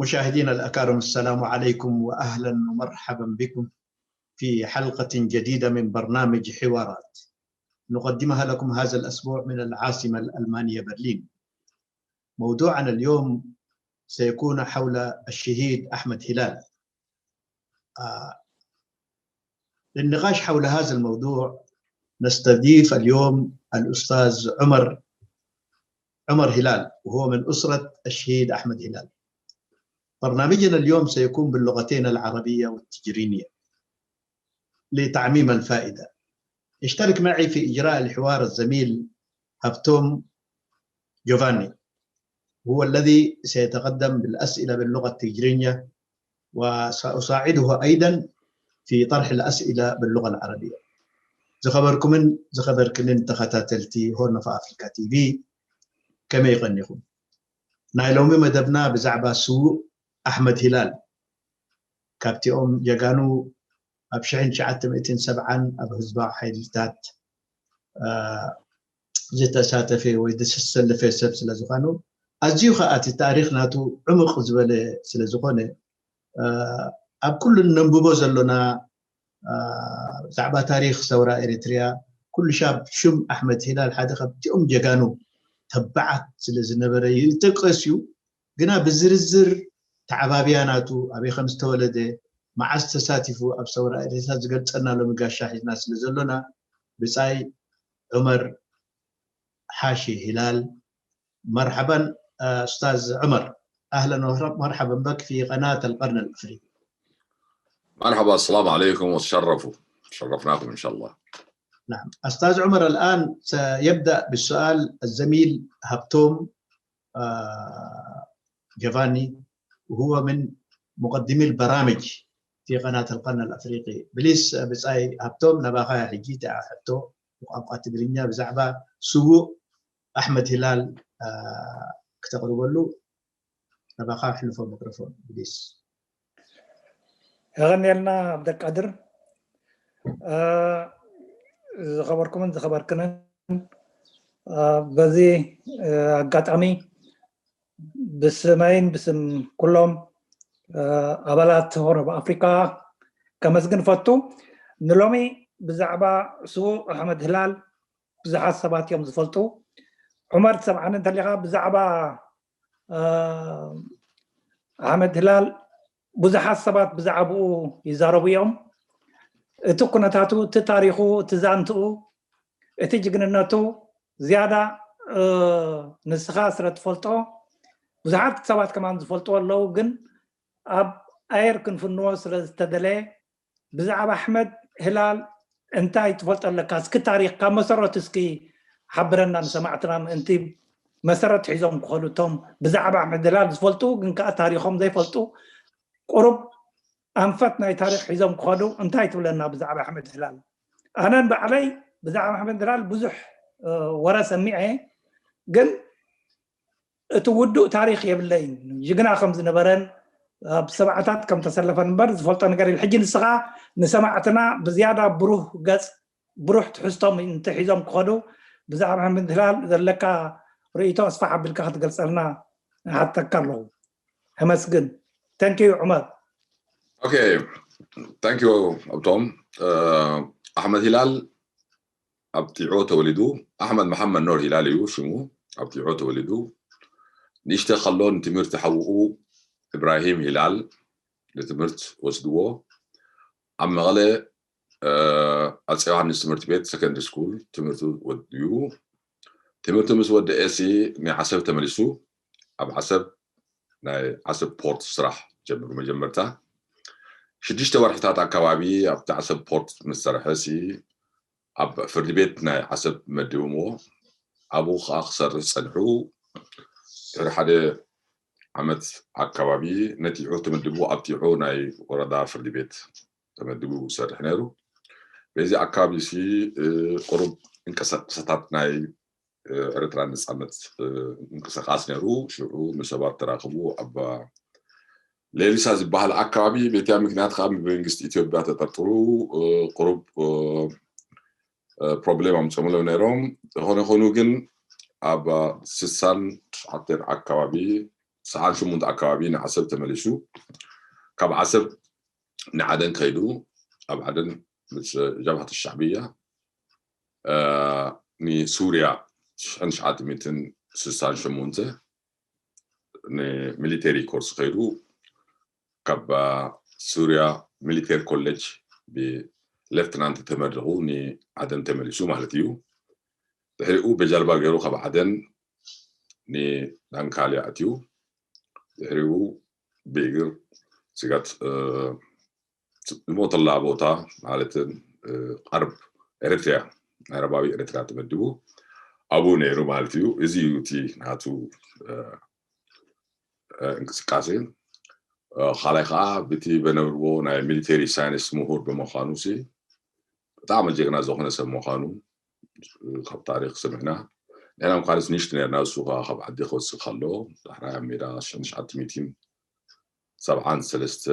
مشاهدينا الأكارم، السلام عليكم وأهلا ومرحبا بكم في حلقة جديدة من برنامج حوارات نقدمها لكم هذا الأسبوع من العاصمة الألمانية برلين. موضوعنا اليوم سيكون حول الشهيد أحمد هلال. آه، للنقاش حول هذا الموضوع نستضيف اليوم الأستاذ عمر عمر هلال، وهو من أسرة الشهيد أحمد هلال. برنامجنا اليوم سيكون باللغتين العربية والتجرينية لتعميم الفائدة. يشترك معي في إجراء الحوار الزميل هابتوم جوفاني، هو الذي سيتقدم بالأسئلة باللغة التجرينية، وسأساعده أيضا في طرح الأسئلة باللغة العربية. ዝኸበርኩምን ዝኸበርክንን ተኸታተልቲ ሆርን ኦፍ ኣፍሪካ ቲቪ፣ ከመይ ይቐኒኹም? ናይ ሎሚ መደብና ብዛዕባ ስዉእ ኣሕመድ ሂላል፣ ካብቲኦም ጀጋኑ ኣብ ሽሕን ትሽዓተ ሚእትን ሰብዓን ኣብ ህዝባዊ ሓይልታት፣ አ፣ ዝተሳተፈ ወይ ዝተሰለፈ ሰብ ስለ ዝኾኑ፣ ኣዝዩ ከኣ እቲ ታሪኽ ናቱ ዕሙቕ ዝበለ ስለ ዝኾነ፣ አ፣ ኣብ ኩሉ ነንብቦ ዘሎና፣ አ፣ ብዛዕባ ታሪኽ ሰውራ ኤሪትርያ፣ ኩሉ ሻብ ሽም ኣሕመድ ሂላል ሓደ ካብቲኦም ጀጋኑ ተባዓት ስለ ዝነበረ ይጥቀስ እዩ። ግና ብዝርዝር ተዓባብያ ናቱ፣ ኣበይ ከም ዝተወለደ፣ መዓስ ተሳቲፉ ኣብ ሰውራ ኤሪትርያ ዝገልጸና ሎሚ ጋሻ ሒዝና ስለ ዘሎና፣ ብጻይ ዑመር ሓሺ ሂላል። مرحبا، آه، أستاذ عمر. أهلا ومرحبا بك في قناة القرن الأفريقي. مرحبا، السلام عليكم، وتشرفوا، شرفناكم إن شاء الله. نعم، أستاذ عمر، الآن سيبدأ بالسؤال الزميل هبتوم، آه، جافاني، وهو من مقدمي البرامج في قناة القرن الأفريقي. بليز، ብጻይ ሃብቶም፣ ናባኻ ሕጂ እታ ሕቶ ብቋንቋ ትግርኛ ብዛዕባ ስዉእ ኣሕመድ ሂላል፣ አ፣ ክተቕርበሉ ናባኻ ኣሕልፎ ሚክሮፎን፣ ብሊስ። የቐንየልና ዓብደልቃድር። አ፣ ዝኸበርኩምን ዝኸበርክንን፣ አ፣ በዚ፣ አ፣ ኣጋጣሚ ብስመይን ብስም ኩሎም፣ አ፣ ኣባላት ሆርን ኦፍ ኣፍሪካ ከመስግን እፈቱ። ንሎሚ ብዛዕባ ስዉእ ኣሕመድ ሂላል ብዙሓት ሰባት እዮም ዝፈልጡ። ዑመር፣ ትሰምዓኒ እንተሊኻ፣ ብዛዕባ፣ አ፣ ኣሕመድ ሂላል ብዙሓት ሰባት ብዛዕባኡ ይዛረቡ እዮም። እቲ ኩነታቱ፣ እቲ ታሪኹ፣ እቲ ዛንትኡ፣ እቲ ጅግንነቱ ዝያዳ፣ እ፣ ንስኻ ስለ ትፈልጦ፣ ብዙሓት ሰባት ከማን ዝፈልጥዎ ኣለዉ፣ ግን ኣብ ኣየር ክንፍንዎ ስለ ዝተደለየ፣ ብዛዕባ ኣሕመድ ሂላል እንታይ ትፈልጦ ኣለካ? እስኪ ታሪኽ ካብ መሰረቱ እስኪ ሓብረና ንሰማዕትና፣ ምእንቲ መሰረት ሒዞም ክኸዱ፣ እቶም ብዛዕባ ኣሕመድ ሂላል ዝፈልጡ ግን ከኣ ታሪኾም ዘይፈልጡ፣ ቁሩብ ኣንፈት ናይ ታሪኽ ሒዞም ክኸዱ። እንታይ ትብለና ብዛዕባ ኣሕመድ ሂላል? ኣነ ንባዕለይ ብዛዕባ ኣሕመድ ሂላል ብዙሕ፣ እ፣ ወረ ሰሚዐ፣ ግን እቲ ውዱእ ታሪኽ የብለይን። ጅግና ከም ዝነበረን ኣብ ሰብዓታት ከም ተሰለፈን እምበር ዝፈልጦ ነገር የለ። ሕጂ ንስኻ ንሰማዕትና ብዝያዳ ብሩህ ገጽ፣ ብሩህ ትሕዝቶም እንተሒዞም ክኸዱ፣ ብዛዕባ ኣሕመድ ሂላል ዘለካ ርእይቶ ኣስፋሕ ኣቢልካ ክትገልጸልና እሓተካ ኣለኹ። ኣመስግን። Thank you ዑመር። ኦኬ፣ thank you ሃብቶም። እ፣ ኣሕመድ ሂላል ኣብ ጢዖ ተወሊዱ። ኣሕመድ መሓመድ ኖር ሂላል እዩ ሽሙ። ኣብ ጢዖ ተወሊዱ። ንእሽተ ከሎ ንትምህርቲ ሓውኡ እብራሂም ሂላል ንትምህርት ወስድዎ። ኣብ መቐለ፣ እ፣ ኣፀ ዮሃንስ ትምህርቲ ቤት ሰከንድሪ ስኩል ትምህርቱ ወድዩ። ትምህርቱ ምስ ወደኤ ሲ ንዓሰብ ተመሊሱ። ኣብ ዓሰብ ናይ ዓሰብ ፖርት ስራሕ ጀምሩ። መጀመርታ ሽዱሽተ ወርሕታት ኣካባቢ ኣብቲ ዓሰብ ፖርት ምስ ሰርሐ ሲ ኣብ ፍርዲ ቤት ናይ ዓሰብ መዲቦምዎ። ኣብኡ ከዓ ክሰርሕ ጸንሑ። ድሕሪ ሓደ ዓመት ኣካባቢ ነቲሑ ተመዲቡ ኣብ ቲዑ ናይ ወረዳ ፍርዲ ቤት ተመዲቡ ይሰርሕ ነይሩ። በዚ ኣካባቢ ሲ፣ እ፣ ቁሩብ እንቅስቃሴታት ናይ፣ እ፣ ኤርትራ ነጻነት፣ እ፣ ምንቅስቃስ ነይሩ። ሽዑ ምስ ሰባት ተራኽቡ ኣብ ሌሊሳ ዝበሃል ኣካባቢ በቲያ ምክንያት ከዓ ብመንግስቲ ኢትዮጵያ ተጠርጥሩ፣ እ፣ ቁሩብ፣ እ፣ እ፣ ፕሮብሌም ኣምጾምሎም ነይሮም። ዝኾነ ኮይኑ ግን ኣብ ስሳን ትሽዓተን ኣካባቢ ሰዓን ሽሙንተ ኣከባቢ ንዓሰብ ተመሊሱ። ካብ ዓሰብ ንዓደን ከይዱ፣ ኣብ ዓደን ምስ ጀብሃት ሻዕብያ ንሱርያ ሽሕን ትሽዓተ ሚእትን ስሳን ሸሞንተ ንሚሊተሪ ኮርስ ከይዱ፣ ካብ ሱርያ ሚሊተሪ ኮሌጅ ብሌፍትናንት ተመሪቑ ንዓደን ተመሊሱ ማለት እዩ። ድሕሪኡ ብጃልባ ገይሩ ካብ ዓደን ንዳንካልያ ኣትዩ። ድሕሪኡ ብእግር ስጋት ዝሞተላ ቦታ ማለትን ዓርብ ኤርትሪያ፣ ዓረባዊ ኤርትሪያ ተመዲቡ ኣብኡ ነይሩ ማለት እዩ። እዚ እዩ እቲ ናቱ እንቅስቃሴ። ካልኣይ ከዓ ብቲ በነብርዎ ናይ ሚሊተሪ ሳይንስ ምሁር ብምዃኑ ሲ ብጣዕሚ ጀግና ዝኾነ ሰብ ምዃኑ ካብ ታሪክ ሰሚዕና። ንሕና እንኳንስ ንእሽቶ ነርና፣ እሱ ከዓ ካብ ዓዲ ክወፅእ ከሎ ዳሕራይ ኣብ ሜዳ ሽሕን ትሽዓተ ሚእትን ሰብዓን ሰለስተ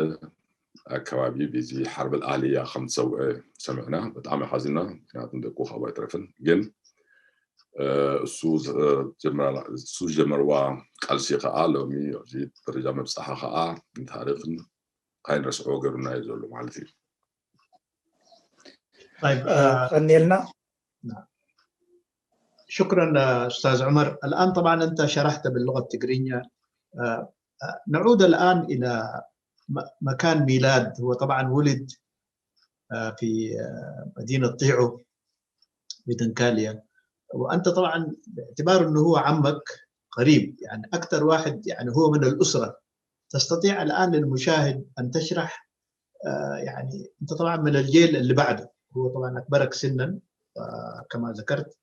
ኣከባቢ ብዚ ሓርብ ኣልኣህልያ ከም ዝሰውአ ሰሚዕና። ብጣዕሚ ሓዚና፣ ምክንያቱም ደቁ ካብኡ ኣይተረፍን። ግን እሱ ዝጀመርዋ ቃልሲ ከዓ ሎሚ ኣብዚ ደረጃ መብፃሓ ከዓ ንታሪክን ካይንረስዖ ገሩና እዩ ዘሎ ማለት እዩ። طيب ቀኒልና شكرا أستاذ عمر. الآن طبعا أنت شرحت باللغة التجرينية نعود الآن إلى مكان ميلاد. هو طبعا ولد في مدينة طيعو بدنكاليا. وأنت طبعا باعتبار أنه هو عمك قريب، يعني أكثر واحد يعني هو من الأسرة، تستطيع الآن للمشاهد أن تشرح يعني أنت طبعا من الجيل اللي بعده، هو طبعا أكبرك سنا كما ذكرت.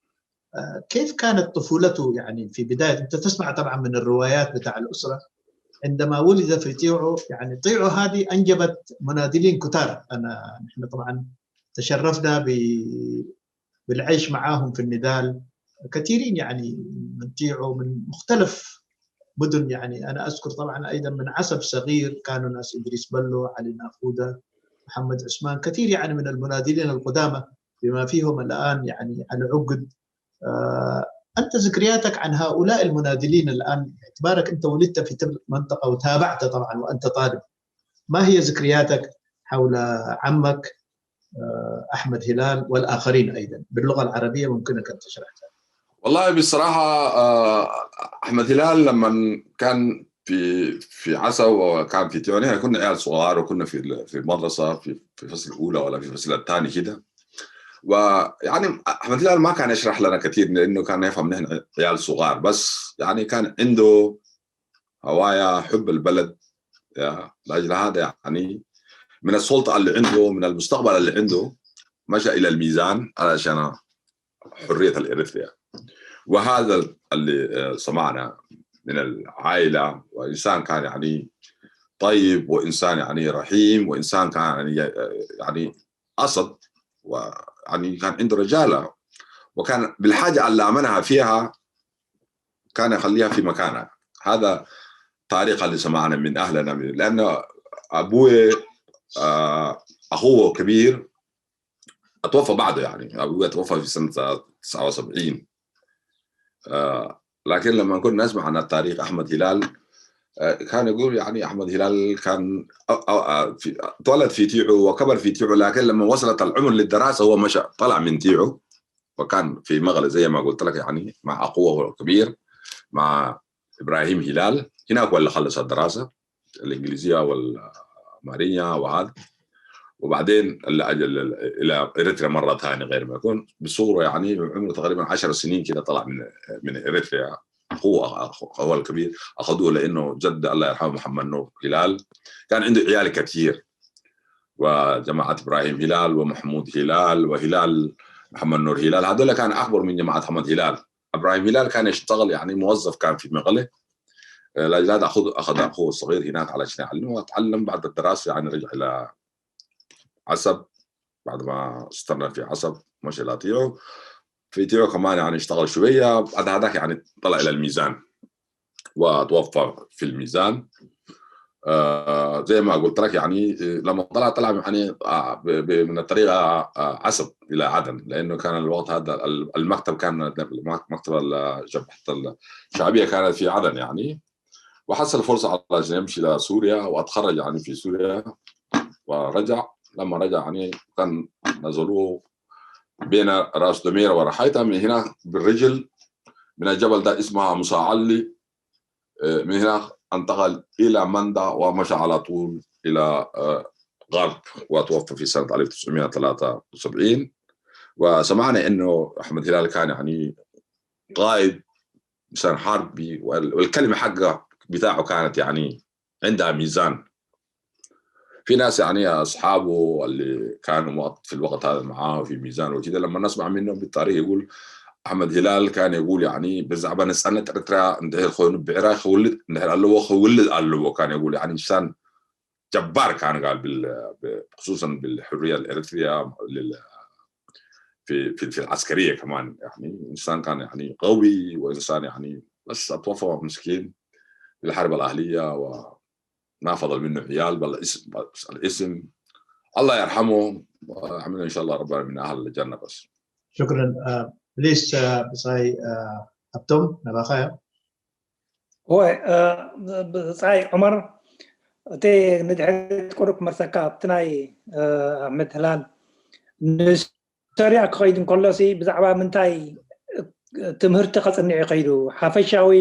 كيف كانت طفولته يعني في بداية، أنت تسمع طبعا من الروايات بتاع الأسرة، عندما ولد في طيعو، يعني طيعو هذه أنجبت مناضلين كتار. أنا نحن طبعا تشرفنا بالعيش معاهم في النضال، كثيرين يعني من طيعو من مختلف مدن. يعني أنا أذكر طبعا أيضا من عصب صغير كانوا ناس إدريس بلو، علي نافودا، محمد عثمان، كثير يعني من المناضلين القدامى بما فيهم الآن يعني علي عقد. أنت ذكرياتك عن هؤلاء المناضلين الآن، باعتبارك أنت ولدت في تلك المنطقة وتابعت طبعا وأنت طالب، ما هي ذكرياتك حول عمك أحمد هلال والآخرين أيضا باللغة العربية؟ ممكنك أن تشرح لنا. والله بصراحة أحمد هلال لما كان في في عسو وكان في طيعو، كنا عيال صغار وكنا في في المدرسة في في الفصل الأولى ولا في الفصل الثاني كده. ويعني أحمد هلال ما كان يشرح لنا كثير لأنه كان يفهم نحن عيال صغار، بس يعني كان عنده هوايا حب البلد. يا لاجل هذا يعني من السلطة اللي عنده، من المستقبل اللي عنده، مشى إلى الميزان علشان حرية الإريتريا. وهذا اللي سمعنا من العائلة، وإنسان كان يعني طيب، وإنسان يعني رحيم، وإنسان كان يعني يعني أسد، ويعني كان عنده رجالة، وكان بالحاجة اللي آمنها فيها كان يخليها في مكانها. هذا تاريخ اللي سمعنا من أهلنا، لأن أبوي أخوه كبير اتوفى بعده، يعني ابوي اتوفى في سنه تسعة وسبعين. آه لكن لما كنا نسمع عن التاريخ احمد هلال، آه كان يقول يعني احمد هلال كان أو أو في اتولد في تيعو وكبر في تيعو، لكن لما وصلت العمر للدراسه هو مشى طلع من تيعو وكان في مغلى زي ما قلت لك، يعني مع اخوه الكبير مع ابراهيم هلال، هناك ولا خلص الدراسه الانجليزيه والمارينيا وهذا. وبعدين الى اريتريا مره ثانيه غير ما يكون بصوره، يعني عمره تقريبا عشر سنين كده طلع من من اريتريا. اخوه اخوه الكبير اخذوه لانه جد الله يرحمه محمد نور هلال كان عنده عيال كثير، وجماعه ابراهيم هلال ومحمود هلال وهلال محمد نور هلال، هذول كان اكبر من جماعه محمد هلال. ابراهيم هلال كان يشتغل يعني موظف كان في مغله، لاجل هذا اخذ اخذ اخوه الصغير هناك علشان يعلمه، وتعلم بعد الدراسه يعني رجع الى عسب. بعد ما استنى في عسب مشى الى تيعو، في تيعو كمان يعني اشتغل شويه، بعد هذاك يعني طلع الى الميزان وتوفى في الميزان. آه زي ما قلت لك يعني لما طلع طلع يعني آه من الطريقه آه عسب الى عدن، لانه كان الوقت هذا المكتب كان مكتب جبهه الشعبيه كانت في عدن يعني. وحصل فرصة على أن يمشي إلى سوريا وأتخرج يعني في سوريا، ورجع. لما رجع يعني كان نزلوه بين راس دمير ورحيتا، من هنا بالرجل من الجبل ده اسمها موسى علي. آه، من هنا انتقل إلى مندا ومشى على طول إلى آه، غرب، وتوفى في سنة ألف وتسعمية وتلاتة وسبعين. وسمعنا إنه أحمد هلال كان يعني قائد إنسان حربي، والكلمة حقه بتاعه كانت يعني عندها ميزان. في ناس يعني أصحابه اللي كانوا في الوقت هذا معاه في ميزان وكده، لما نسمع منهم بالتاريخ يقول أحمد هلال كان يقول يعني ብዛዕባ ነጻነት ኤርትራ እንድሕር ኮይኑ ብዕራይ ክውልድ እንድሕር ኣለዎ ክውልድ ኣለዎ كان يقول يعني إنسان جبار كان قال خصوصا بالحريه الاريتريه في في في العسكريه كمان يعني إنسان كان يعني قوي وإنسان يعني بس اتوفى مسكين في الحرب الاهليه وما فضل منه عيال بل اسم بس الاسم. الله يرحمه ويعمله ان شاء الله ربنا من اهل الجنه بس. شكرا. ፕሊስ ብጻይ ኣብቶም ናባኻ እዮም። ወይ ብጻይ ዑመር እቲ ንድሕሪት ቁሩብ ክመልሰካ ኣብቲ ናይ ኣሕመድ ህላል ንሶርያ ክኸይድ እንከሎሲ ብዛዕባ ምንታይ ትምህርቲ ከጽንዕ ይኸይዱ ሓፈሻዊ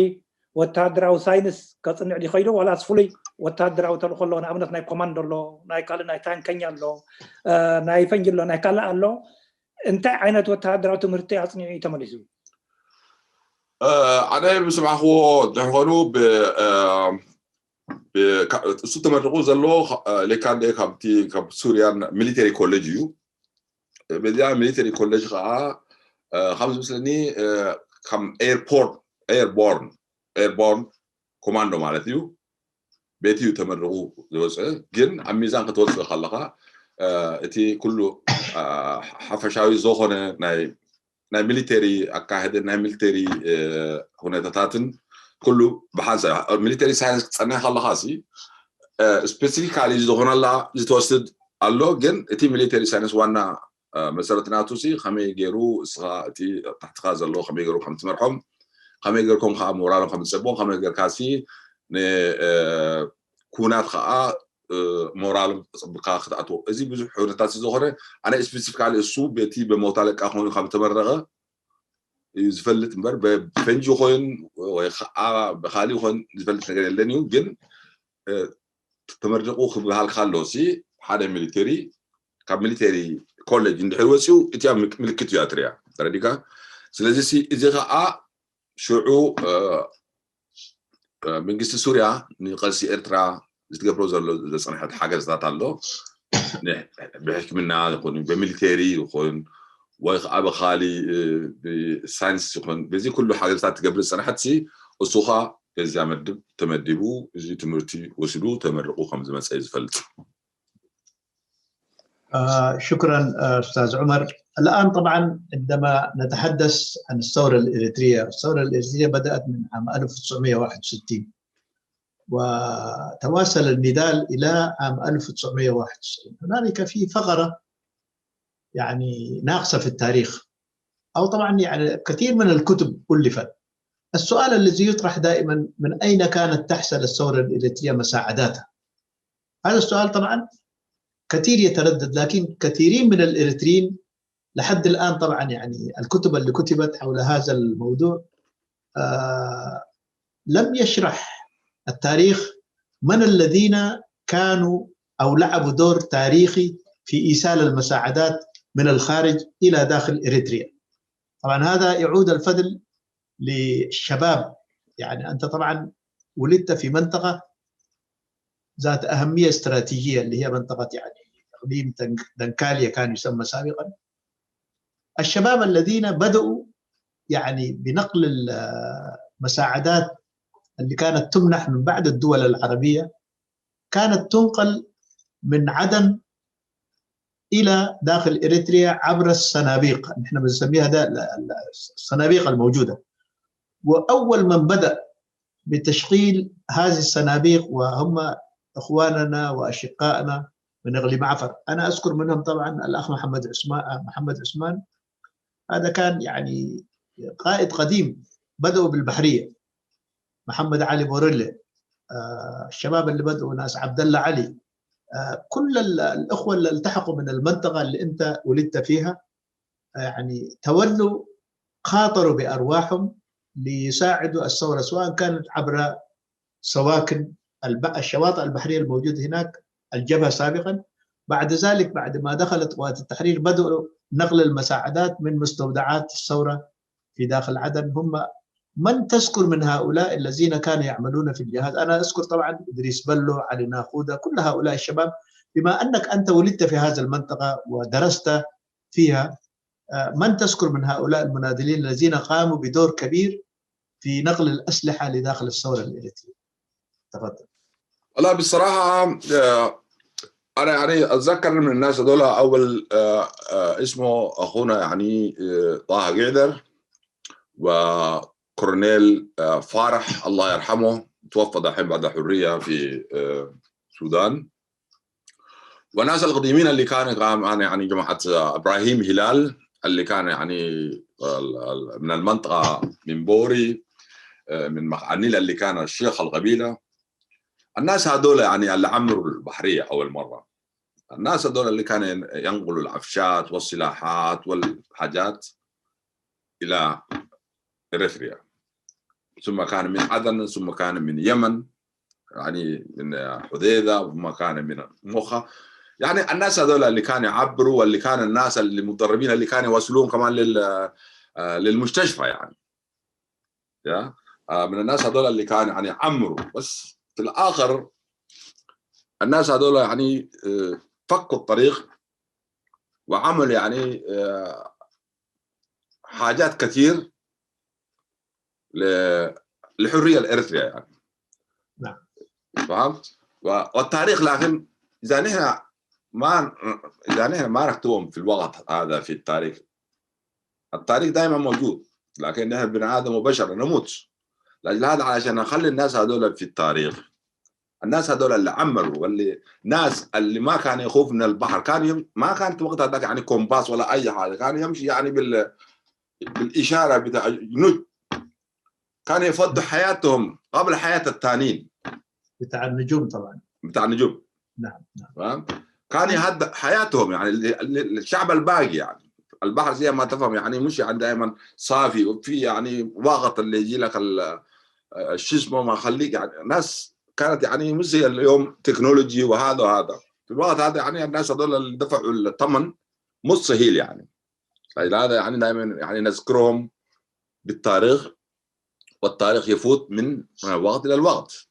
ወተሃደራዊ ሳይንስ ከጽንዕ ይኸይዱ ዋላስ ፍሉይ ወተሃደራዊ ተልእኮ ኣሎ ንኣብነት ናይ ኮማንዶ ኣሎ ናይ ካልእ ናይ ታንከኛ ኣሎ ናይ ፈንጂ ኣሎ ናይ ካልእ ኣሎ እንታይ ዓይነት ወተሃደራዊ ትምህርቲ ኣጽኒዑ እዩ ተመሊሱ ኣነ ብስማዕክዎ እንተኾኑ እሱ ተመሪቑ ዘሎ ሌካንደ ካብቲ ካብ ሱርያን ሚሊተሪ ኮሌጅ እዩ በዚኣ ሚሊተሪ ኮሌጅ ከዓ ከም ዝመስለኒ ከም ኤርፖርት ኤርቦርን ኤርቦርን ኮማንዶ ማለት እዩ ቤት እዩ ተመሪቑ ዝወፀ ግን ኣብ ሚዛን ክትወፅእ ከለካ እቲ ኩሉ ሓፈሻዊ ዝኾነ ናይ ሚሊተሪ ኣካሄድን ናይ ሚሊተሪ ሁኔታታትን ኩሉ ብሓንሳብ ሚሊተሪ ሳይንስ ክትፀንሕ ከለካ ሲ ስፔሲፊካሊ ዝኾነላ ዝተወስድ ኣሎ ግን እቲ ሚሊተሪ ሳይንስ ዋና መሰረት ናቱ ሲ ከመይ ገይሩ እስኻ እቲ ታሕትኻ ዘሎ ከመይ ገይሩ ከም ትመርሖም ከመይ ገይርኩም ከዓ ሞራሎም ከም ትፀቦም ከመይ ገይርካ ሲ ንኩናት ከዓ ሞራሎም ፅብካ ክትኣትዎ እዚ ብዙሕ ሁነታት ዝኾነ ኣነ ስፔሲፊካሊ እሱ በቲ ብመውት ኣለቃ ኮይኑ ካብ ተመረቐ እዩ ዝፈልጥ እምበር ብፈንጂ ኮይን ወይ ከዓ ብካሊእ ኮይን ዝፈልጥ ነገር የለን እዩ ግን ተመሪቑ ክበሃል ካሎ ሲ ሓደ ሚሊተሪ ካብ ሚሊተሪ ኮሌጅ እንድሕር ወፂኡ እቲያ ምልክት እዩ ኣትርያ ተረዲካ ስለዚ እዚ ከዓ ሽዑ መንግስቲ ሱርያ ንቀልሲ ኤርትራ ዝትገብሮ ዘሎ ዘፅንሐት ሓገዝታት ኣሎ ብሕክምና ይኹን ብሚሊተሪ ይኹን ወይ ከዓ ብካሊ ብሳይንስ ይኹን በዚ ኩሉ ሓገዝታት ትገብር ዝፀንሐት ሲ እሱኻ በዚያ መድብ ተመዲቡ እዚ ትምህርቲ ወሲዱ ተመሪቑ ከም ዝመፀ እዩ ዝፈልጥ شكرا أستاذ عمر. الآن طبعا عندما نتحدث عن الثورة الإريترية، الثورة الإريترية بدأت من عام ألف وتسعمية وواحد وستين وتواصل النضال إلى عام ألف وتسعمية وواحد وتسعين. هنالك في فقرة يعني ناقصة في التاريخ، أو طبعا يعني كثير من الكتب ألفت. السؤال الذي يطرح دائما من أين كانت تحصل الثورة الإريترية مساعداتها؟ هذا السؤال طبعا كثير يتردد، لكن كثيرين من الإريتريين لحد الآن طبعا يعني الكتب اللي كتبت حول هذا الموضوع آه لم يشرح التاريخ من الذين كانوا أو لعبوا دور تاريخي في إيصال المساعدات من الخارج إلى داخل إريتريا. طبعا هذا يعود الفضل للشباب، يعني أنت طبعا ولدت في منطقة ذات أهمية استراتيجية اللي هي منطقة يعني إقليم دنكاليا كان يسمى سابقا. الشباب الذين بدأوا يعني بنقل المساعدات اللي كانت تمنح من بعض الدول العربية كانت تنقل من عدن إلى داخل إريتريا عبر الصنابيق، نحن بنسميها ده الصنابيق الموجودة. وأول من بدأ بتشغيل هذه الصنابيق وهم إخواننا وأشقائنا من إقليم عفر. أنا أذكر منهم طبعا الأخ محمد عثمان محمد عثمان هذا كان يعني قائد قديم. بدأوا بالبحرية محمد علي بوريلي آه، الشباب اللي بدأوا، ناس عبد الله علي، آه، كل ال- الأخوة اللي التحقوا من المنطقة اللي أنت ولدت فيها، آه، يعني تولوا، خاطروا بأرواحهم ليساعدوا الثورة، سواء كانت عبر سواكن الب- الشواطئ البحرية الموجودة هناك، الجبهة سابقا. بعد ذلك، بعد ما دخلت قوات التحرير، بدأوا نقل المساعدات من مستودعات الثورة في داخل عدن. هم من تذكر من هؤلاء الذين كانوا يعملون في الجهاز؟ أنا أذكر طبعا إدريس بلو، علي ناخودة، كل هؤلاء الشباب، بما أنك أنت ولدت في هذه المنطقة ودرست فيها، آه، من تذكر من هؤلاء المناضلين الذين قاموا بدور كبير في نقل الأسلحة لداخل الثورة الإريترية؟ تفضل. والله بصراحة، آه، أنا يعني أتذكر من الناس هذول أول، آه، آه، اسمه أخونا يعني، آه، طه قعدر، وكورنيل، آه، فارح، الله يرحمه، توفى دحين بعد حرية في، آه، السودان. والناس القديمين اللي كانوا قام، أنا يعني جماعة، آه، إبراهيم هلال، اللي كان يعني ال- ال- من المنطقة، من بوري، آه، من مخ النيل، اللي كان الشيخ القبيلة. الناس هذول يعني اللي عمروا البحرية أول مرة. الناس هذول اللي كانوا ينقلوا العفشات والسلاحات والحاجات إلى إريتريا، ثم كان من عدن، ثم كان من يمن، يعني من حديدة، ثم كان من مخا. يعني الناس هذول اللي كانوا يعبروا، واللي كان الناس اللي متدربين اللي كانوا يوصلون كمان لل آه، للمشتشفى يعني. يا آه، من الناس هذول اللي كانوا يعني عمروا، بس في الآخر الناس هذول يعني، آه، فكوا الطريق وعملوا يعني، آه، حاجات كثير ل- لحرية الإريتريا يعني. نعم. فهمت؟ و- والتاريخ، لكن إذا نحن ما إذا نحن ما نكتبهم في الوقت هذا في التاريخ، التاريخ دائما موجود، لكن نحن بني آدم وبشر نموت. لأجل هذا، علشان نخلي الناس هذول في التاريخ، الناس هذول اللي عمروا، واللي ناس اللي ما كان يخوف من البحر، كان يم... ما كانت وقتها ذاك يعني كومباس ولا أي حاجة، كان يمشي يعني بال... بالإشارة بتاع الجنود، كان يفضوا حياتهم قبل حياة التانين. بتاع النجوم طبعا. بتاع النجوم. نعم، نعم. فاهم؟ كان يهدد حياتهم يعني ل- ل- للشعب الباقي يعني. البحر زي ما تفهم يعني مش يعني دائما صافي، وفي يعني وقت اللي يجي لك ال- شو اسمه ما خليك يعني. ناس كانت يعني مش زي اليوم تكنولوجي وهذا وهذا. في الوقت هذا يعني الناس هذول اللي دفعوا الثمن مش سهيل يعني. فلهذا يعني دائما يعني نذكرهم بالتاريخ، والتاريخ يفوت من وقت الى الوقت.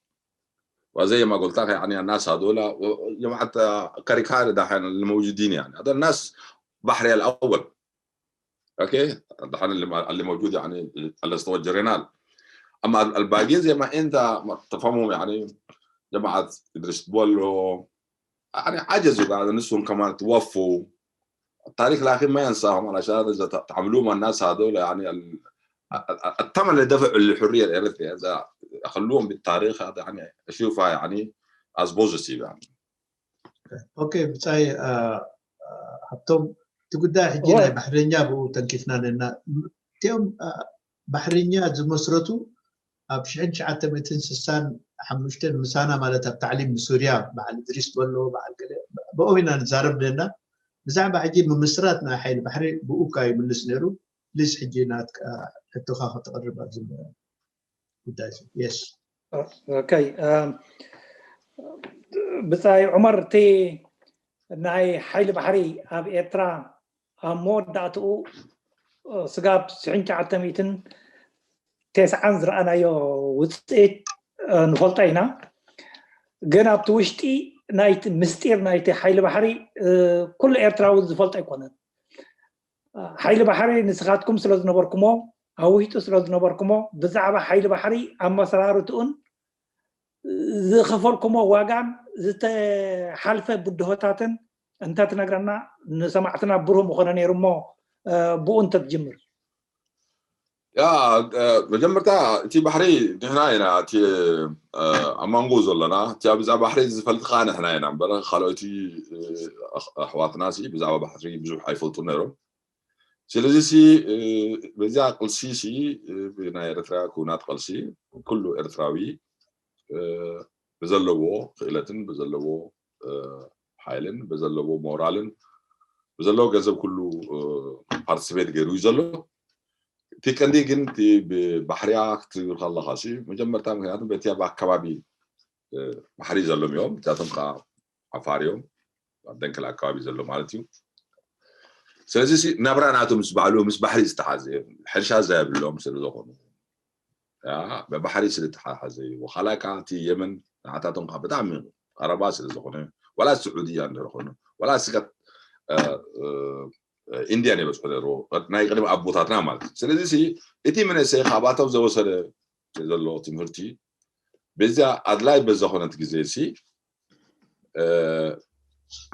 وزي ما قلت لك يعني الناس هذول و- جماعه كاريكاري دحين اللي موجودين يعني هذول الناس بحري الاول. اوكي، دحين اللي ما- اللي موجود يعني على مستوى الجرينال. اما الباقيين زي ما انت ما تفهمهم يعني جماعه ادريس بولو يعني عجزوا بعد نصهم كمان توفوا. التاريخ لكن ما ينساهم علشان اذا ت- تعاملوا مع الناس هذول يعني ال- ال- الثمن اللي دفعوا للحريه الاريتريه اذا اخلوهم بالتاريخ هذا يعني اشوفها يعني as positive يعني. ኦኬ ብጻይ፣ አ፣ አ፣ ሃብቶም፣ እቲ ጉዳይ ሕጂ ናይ ባሕረኛ ብኡ ተንኪፍና ነና። እቲኦም፣ አ፣ ባሕረኛ ዝመስረቱ ኣብ ሽሕን ትሽዓተ ሚእትን ስሳን ሓሙሽተን ምሳና፣ ማለት ኣብ ታዕሊም ብሱርያ በዓል እድሪስ በሎ በዓል ገለ ብኦም ኢና ንዛረብ ነና። ብዛዕባ ሕጂ ምምስራት ናይ ሓይሊ ባሕሪ ብኡ እካ ይምልስ ነይሩ። ፕሊዝ ሕጂ ናትካ ሕቶኻ ከተቕርብ ኣብዚ ጉዳይ። የስ። ኦኬ፣ ብጻይ ዑመር፣ እቲ ናይ ሓይሊ ባሕሪ ኣብ ኤርትራ ኣብ መወዳእትኡ ስጋብ ሽሕን ትሽዓተ ሚእትን ተስዓን ዝረኣናዮ ውፅኢት ንፈልጦ ኢና። ግን ኣብቲ ውሽጢ ናይቲ ምስጢር ናይቲ ሓይሊ ባሕሪ ኩሉ ኤርትራዊ ዝፈልጦ ኣይኮነን። ሓይሊ ባሕሪ ንስኻትኩም ስለ ዝነበርኩሞ፣ ኣብ ውሽጡ ስለ ዝነበርኩሞ፣ ብዛዕባ ሓይሊ ባሕሪ ኣመሰራርትኡን ዝኸፈልኩሞ ዋጋን ዝተሓልፈ ብድሆታትን እንተትነግረና ንሰማዕትና ብሩህ ምኾነ ነይሩ እሞ፣ ብኡ እንተትጅምር። ያ መጀመርታ እቲ ባሕሪ ንሕና ኢና እቲ ኣብ መንጎ ዘለና፣ እቲ ኣብዛ ባሕሪ ዝፈልጥካ ንሕና ኢና እምበር ካልኦቲ ኣሕዋትና ብዛዕባ ባሕሪ ብዙሕ ኣይፈልጡ ነይሮም። ስለዚ በዚኣ ቅልሲ ናይ ኤርትራ ኩናት ቅልሲ ኩሉ ኤርትራዊ ብዘለዎ ክእለትን ብዘለዎ ሓይልን ብዘለዎ ሞራልን ብዘለዎ ገንዘብ ኩሉ ፓርቲስፔት ገይሩ እዩ ዘሎ። እቲ ቀንዲ ግን እቲ ብባሕሪያ ክትብል ከለካ ሲ መጀመርታ ምክንያቱ በቲ ኣብ ኣከባቢ ባሕሪ ዘሎም እዮም። እዚኣቶም ከዓ ዓፋር እዮም፣ ኣብ ደንከል ኣከባቢ ዘሎ ማለት እዩ። ስለዚ ናብራ ናቶም ምስ ባዕሉ ምስ ባሕሪ ዝተሓዘ ሕርሻ ዘየብሎም ስለ ዝኾኑ ብባሕሪ ስለ ዝተሓሓዘ እዩ። ወካላ ከዓ እቲ የመን ንዓታቶም ከዓ ብጣዕሚ ቀረባ ስለ ዝኾነ ዋላ ስዑድያ እንድሕር ኮይኑ ዋላ ስጋት ኢንድያ ይበፅሑ ነይሩ ናይ ቅድሚ ኣቦታትና ማለት እዩ። ስለዚ እቲ መንእሰይ ካብኣቶም ዘወሰደ ዘሎ ትምህርቲ በዚያ ኣድላይ በዘኾነት ግዜ ሲ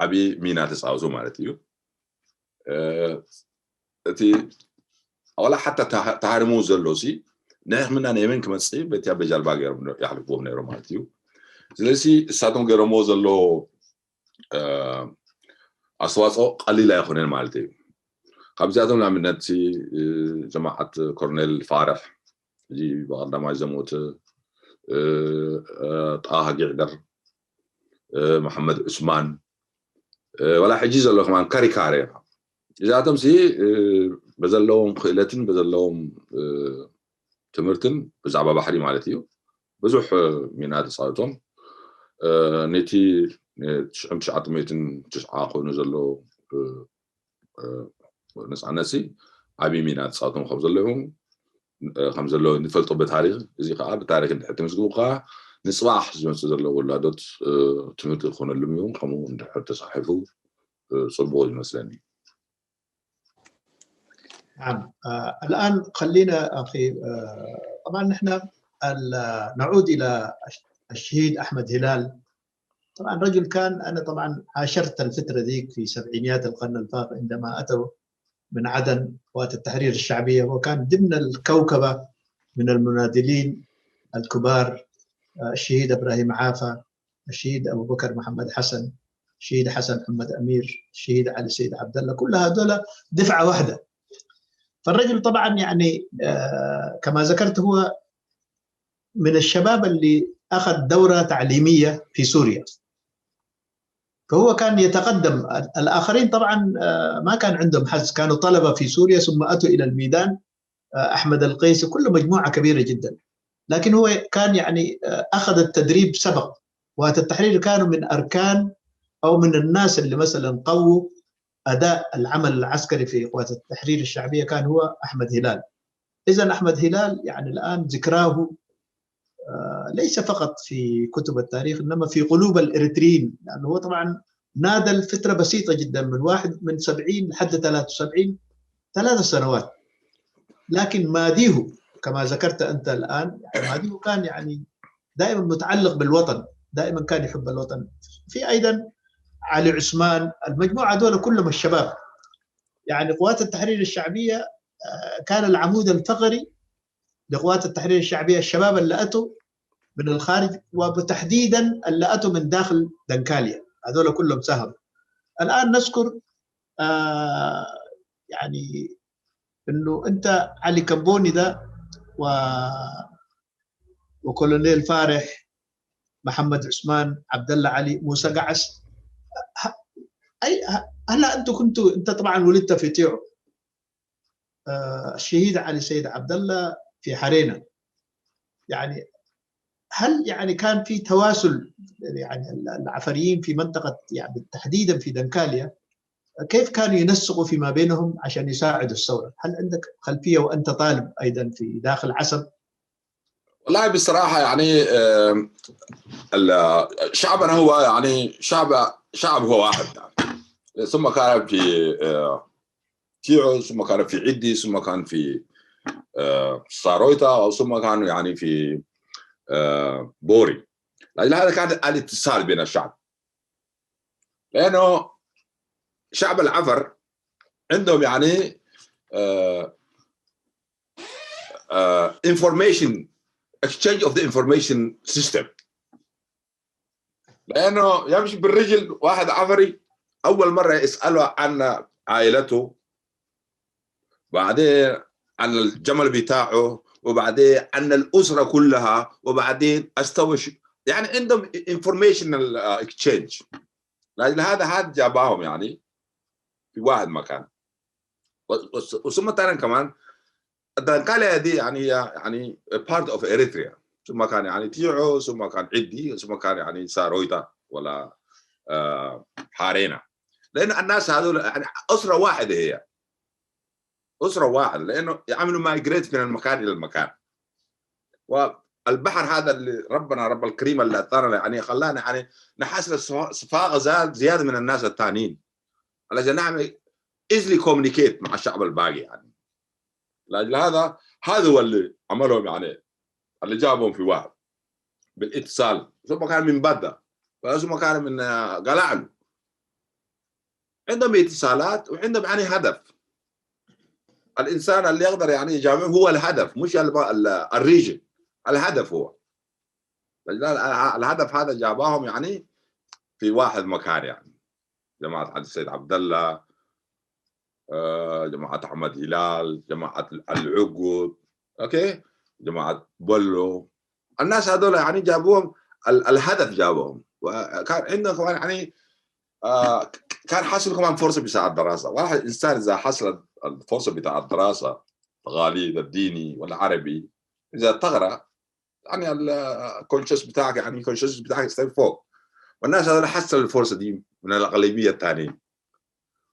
ዓብዪ ሚና ተፃወቱ ማለት እዩ። እቲ ዋላ ሓታ ተሃርሙ ዘሎ ሲ ናይ ሕክምና ናይ መን ክመፅእ በቲያ በጃልባ ገይሮም ይሕልፍዎ ነይሩ ማለት እዩ። ስለዚ እሳቶም ገይሮምዎ ዘሎ ኣስተዋፅኦ ቀሊል ኣይኮነን ማለት እዩ። ካብዚኣቶም ንኣብነት ጀማዓት ኮርኔል ፋርሕ እዚ ብቐዳማይ ዘሞተ ጣሃ ጊዕደር መሓመድ ዑስማን ወላ ሕጂ ዘሎ ከማን ካሪካረ እዚኣቶም ሲ በዘለዎም ክእለትን በዘለዎም ትምህርትን ብዛዕባ ባሕሪ ማለት እዩ ብዙሕ ሚና ተፃወቶም ነቲ ትሽዓተ ሚእትን ትሽዓ ኮይኑ ዘሎ ነፃነት ሲ ዓብዪ ሚና ተፃወቶም ከም ዘለዉ ከም ዘሎ ንፈልጦ ብታሪክ እዚ ከዓ ብታሪክ እንድሕር ተመዝግቡ ከዓ ንፅባሕ ዝመፅእ ዘሎ ወላዶት ትምህርቲ ክኾነሉም እዩ። ከምኡ እንድሕር ተፃሒፉ ፅቡቅ ይመስለኒ። نعم آه، الآن خلينا أخي آه، طبعا نحن ال- نعود إلى الشهيد أحمد هلال. طبعا رجل كان، أنا طبعا عاشرت الفترة ذيك في سبعينيات القرن الفات عندما أتوا من عدن قوات التحرير الشعبية، وكان ضمن الكوكبة من المناضلين الكبار آه، الشهيد إبراهيم عافا، الشهيد أبو بكر محمد حسن، الشهيد حسن محمد أمير، الشهيد علي سيد عبد الله، كل هذول دفعة واحدة. فالرجل طبعا يعني آه، كما ذكرت هو من الشباب اللي أخذ دورة تعليمية في سوريا. فهو كان يتقدم الآخرين طبعا آه، ما كان عندهم حظ، كانوا طلبة في سوريا ثم أتوا إلى الميدان آه، أحمد القيسي، كل مجموعة كبيرة جدا. لكن هو كان يعني آه، أخذ التدريب سبق. قوات التحرير كانوا من أركان أو من الناس اللي مثلا قووا أداء العمل العسكري في قوات التحرير الشعبية كان هو أحمد هلال. إذا أحمد هلال يعني الآن ذكراه آه، ليس فقط في كتب التاريخ إنما في قلوب الإريتريين، لأنه هو طبعا نادى الفترة بسيطة جدا من واحد من سبعين لحد ثلاثة وسبعين، ثلاث سنوات. لكن ماديه كما ذكرت أنت الآن، يعني ماديه كان يعني دائما متعلق بالوطن، دائما كان يحب الوطن. في أيضا علي عثمان، المجموعة دول كلهم الشباب. يعني قوات التحرير الشعبية آه، كان العمود الفقري لقوات التحرير الشعبية، الشباب اللي أتوا من الخارج وتحديدا اللي أتوا من داخل دنكاليا، هذول كلهم ساهموا. الآن نذكر آه، يعني انه انت علي كمبوني ده و وكولونيل فارح، محمد عثمان، عبد الله علي، موسى قعس، ه- اي ه- هلا انتوا كنتوا، انت طبعا ولدت في تيعو، آه، الشهيد علي سيد عبد الله في حرينه. يعني هل يعني كان في تواسل، يعني ال- العفريين في منطقه، يعني تحديدا في دنكاليا، كيف كانوا ينسقوا فيما بينهم عشان يساعدوا الثوره؟ هل عندك خلفيه وانت طالب ايضا في داخل عسب؟ والله بصراحة يعني آم، ال- شعبنا هو يعني شعب شعب هو واحد يعني. ثم كان في آه، تيعو، ثم كان في عدي، ثم كان في آه، سارويتا، ثم كان يعني في آه، بوري. لأجل هذا كان الاتصال بين الشعب، لأنه شعب العفر عندهم يعني information، exchange of the information system. لأنه يمشي بالرجل واحد عفري، أول مرة يسأله عن عائلته، بعدين عن الجمل بتاعه، وبعدين عن الأسرة كلها، وبعدين استوى يعني عندهم informational exchange. لاجل هذا هذا جابهم يعني في واحد مكان. وثم ثانيا كمان الدنكاليا دي يعني هي يعني part of Eritrea. ثم كان يعني تيعو، ثم كان عدي، ثم كان يعني سارويتا ولا آه حارينا. لأن الناس هذول يعني أسرة واحدة هي. أسرة واحدة، لأنه يعملوا migrate من المكان إلى المكان. والبحر هذا اللي ربنا رب الكريم اللي أعطانا يعني خلانا يعني نحصل صفاقة زيادة من الناس الثانيين علشان نعمل easily communicate مع الشعب الباقي يعني. لاجل هذا هذا هو اللي عملهم يعني اللي جابهم في واحد بالاتصال. ثم كان من بدا، ثم كان من قلعلو. عندهم اتصالات وعندهم يعني هدف. الانسان اللي يقدر يعني يجامع هو الهدف، مش ال region. الهدف هو الهدف هذا جابهم يعني في واحد مكان يعني. جماعة عبد السيد عبد الله، آه، جماعة أحمد هلال، جماعة العقد، أوكي، جماعة بلو. الناس هذول يعني جابوهم، الهدف جابوهم. وكان عندهم كمان يعني آه كان حصل كمان فرصه بتاع الدراسه. واحد انسان اذا حصل الفرصه بتاع الدراسه، التقاليد الديني والعربي، اذا تقرا يعني ال conscious بتاعك، يعني conscious بتاعك يستوي فوق. والناس هذول حصل الفرصه دي من الاغلبيه الثانيين.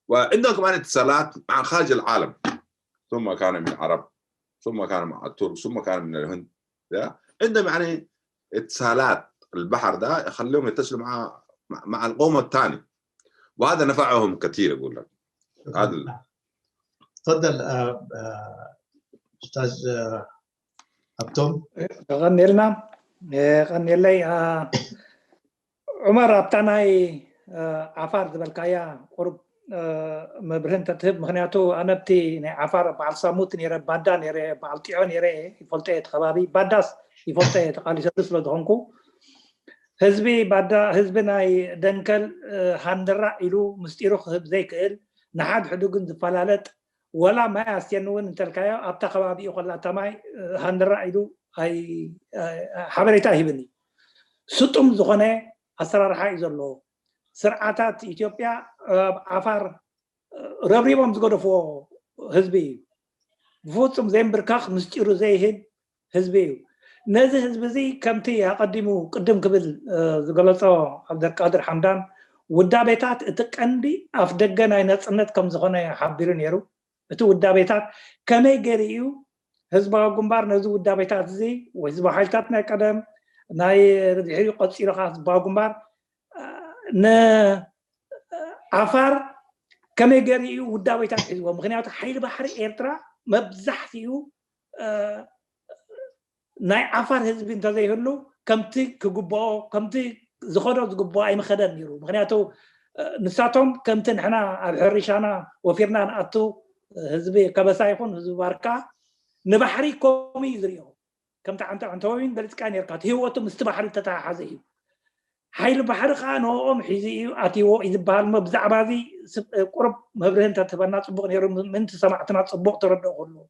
وعندهم كمان اتصالات مع خارج العالم، ثم كان من عرب، ثم كان مع الترك، ثم كان من الهند. عندهم يعني اتصالات، البحر ده يخليهم يتصلوا مع مع القوم الثاني، وهذا نفعهم كثير. يقول لك هذا تفضل آه، آه، استاذ آه، ابتم. غني لنا غني لي عمر، ኣብታ ናይ ዓፋር ዝበልካያ ቁሩብ መብርህ እንተትህብ። ምክንያቱ ኣነ ኣብቲ ናይ ዓፋር በዓል ሳሙት ነረ፣ ባዳ ነረ፣ በዓል ጢዖ ነረ፣ ይፈልጦ እየ እቲ ከባቢ። ባዳስ ይፈልጦ እየ፣ ተቃሊሰሉ ስለ ዝኾንኩ። ህዝቢ ባዳ፣ ህዝቢ ናይ ደንከል ሃንደራ ኢሉ ምስጢሩ ክህብ ዘይክእል፣ ንሓድሕዱ ግን ዝፈላለጥ፣ ወላ ማይ ኣስትየኒ እውን እንተልካዮ ኣብታ ከባቢኡ ከላ እታ ማይ ሃንደራ ኢሉ ሓበሬታ ይህብኒ። ስጡም ዝኾነ ኣሰራርሓ እዩ ዘለዎ። ስርዓታት ኢትዮጵያ ኣብ ዓፋር ረብሪቦም ዝገደፍዎ ህዝቢ እዩ። ብፍፁም ዘይምብርካኽ ምስጢሩ ዘይህብ ህዝቢ እዩ። ነዚ ህዝቢ እዚ ከምቲ ኣቐዲሙ ቅድም ክብል ዝገለፆ ዓብደልቃድር ሓምዳን፣ ውዳቤታት እቲ ቀንዲ ኣፍ ደገ ናይ ነፅነት ከም ዝኾነ ሓቢሩ ነይሩ። እቲ ውዳቤታት ከመይ ገይሩ እዩ ህዝባዊ ግንባር ነዚ ውዳቤታት እዚ ወይ ህዝባዊ ሓይልታት ናይ ቀደም ናይ ድሕሪኡ ቀፂሉ ከዓ ህዝባዊ ግንባር ንዓፋር ከመይ ገይሩ እዩ ውዳቤታት ሒዝዎ? ምክንያቱ ሓይሊ ባሕሪ ኤርትራ መብዛሕትኡ ናይ ዓፋር ህዝቢ እንተዘይህሉ ከምቲ ክግብኦ ከምቲ ዝኸዶ ዝግብኦ ኣይምኸደን ነይሩ። ምክንያቱ ንሳቶም ከምቲ ንሕና ኣብ ሕርሻና ወፊርና ንኣቱ ህዝቢ ከበሳ ይኹን ህዝቢ ባርካ ንባሕሪ ከምኡ እዩ ዝሪኦ። ከምቲ ዓንተ ዕንተወይን በሊፅካ ነርካ፣ እቲ ህይወቱ ምስቲ ባሕሪ ዝተተሓሓዘ እዩ። ሓይሊ ባሕሪ ከዓ ንኦም ሒዙ እዩ ኣትዎ እዩ ዝበሃል። እሞ ብዛዕባ እዚ ቁሩብ መብርህ እንተትህበና ፅቡቅ ነይሩ፣ ምእንቲ ሰማዕትና ፅቡቅ ተረድኦ ክህልዎ።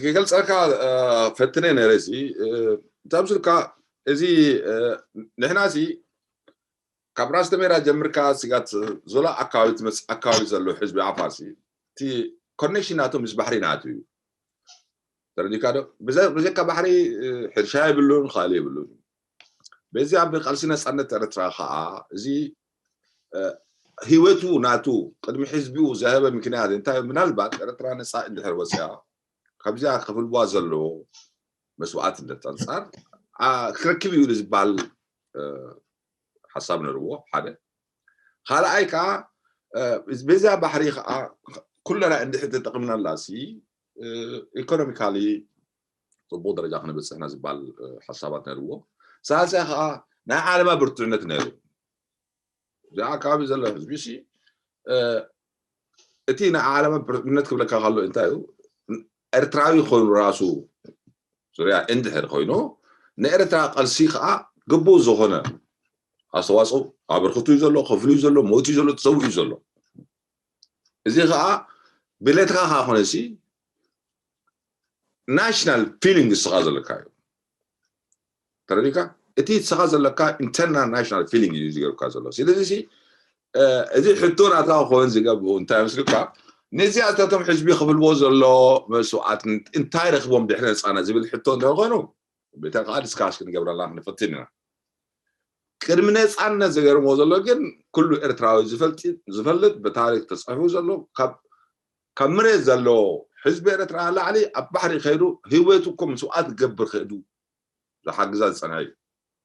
ክገልፀልካ ፈትነ ነይረ ሲ እንተምስልካ እዚ ንሕና ሲ ካብ ራስ ተሜራ ጀምርካ ስጋት ዞላ ኣካባቢ ትመፅእ ኣካባቢ ዘሎ ህዝቢ ዓፋር ሲ እቲ ኮኔክሽን ናቱ ምስ ባሕሪ ናቱ እዩ። ተረዲካ ዶ? ብዘካ ባሕሪ ሕርሻ የብሉን፣ ካልእ የብሉን። በዚ ኣብ ቃልሲ ነፃነት ኤርትራ ከዓ እዚ ህይወቱ ናቱ ቅድሚ ህዝቢኡ ዘህበ ምክንያት እንታይ? ምናልባት ኤርትራ ነፃ እንድሕር ወፅያ ካብዚኣ ክፍልዋ ዘለዎ መስዋዕትነት ኣንፃር ክረክብ እዩ ዝበሃል ሓሳብ ነርዎ ሓደ። ካልኣይ ከዓ በዚያ ባሕሪ ከዓ ኩለና እንድሕር ተጠቕምናላ ሲ ኢኮኖሚካሊ ፅቡቅ ደረጃ ክንበፅሕና ዝበሃል ሓሳባት ነርዎ። ሳልሳይ ከዓ ናይ ዓለማ ብርቱዕነት ነይሩ። እዚ ኣካባቢ ዘሎ ህዝቢ ሲ እቲ ናይ ዓለማ ብርቱዕነት ክብለካ ከሎ እንታይ እዩ? ኤርትራዊ ኮይኑ ራሱ ዙርያ እንድሕር ኮይኑ ንኤርትራ ቃልሲ ከዓ ግቡእ ዝኾነ ኣስተዋፅኦ ኣበርክቱ እዩ ዘሎ፣ ከፍሉ እዩ ዘሎ፣ ሞቱ እዩ ዘሎ፣ ተሰዊኡ እዩ ዘሎ። እዚ ከዓ ብለትካ ከዓ ኮነ ሲ ናሽናል ፊሊንግ ስኻ ዘለካ እዩ። ተረዲካ? እቲ ንስኻ ዘለካ internal national feeling እዩ ዝገርካ ዘሎ። ስለዚ እዚ ሕቶ ናትካ ክኸውን ዝገብኡ እንታይ መስልካ? ነዚኣታቶም ሕዝቢ ክፍልዎ ዘሎ መስዋዕት እንታይ ረክቦም ድሕሪ ነፃነት ዝብል ሕቶ እንተኾይኑ፣ ብተን ከዓ ዲስካስ ክንገብረላ ክንፈትን ኢና። ቅድሚ ነፃነት ዝገርሞ ዘሎ ግን ኩሉ ኤርትራዊ ዝፈልጥ ብታሪክ ተፅሒፉ ዘሎ ካብ መሬት ዘሎ ሕዝቢ ኤርትራ ላዕሊ ኣብ ባሕሪ ከይዱ ህይወቱ እኮ መስዋዕት ክገብር ክእዱ ዝሓግዛ ዝፀንሐ እዩ።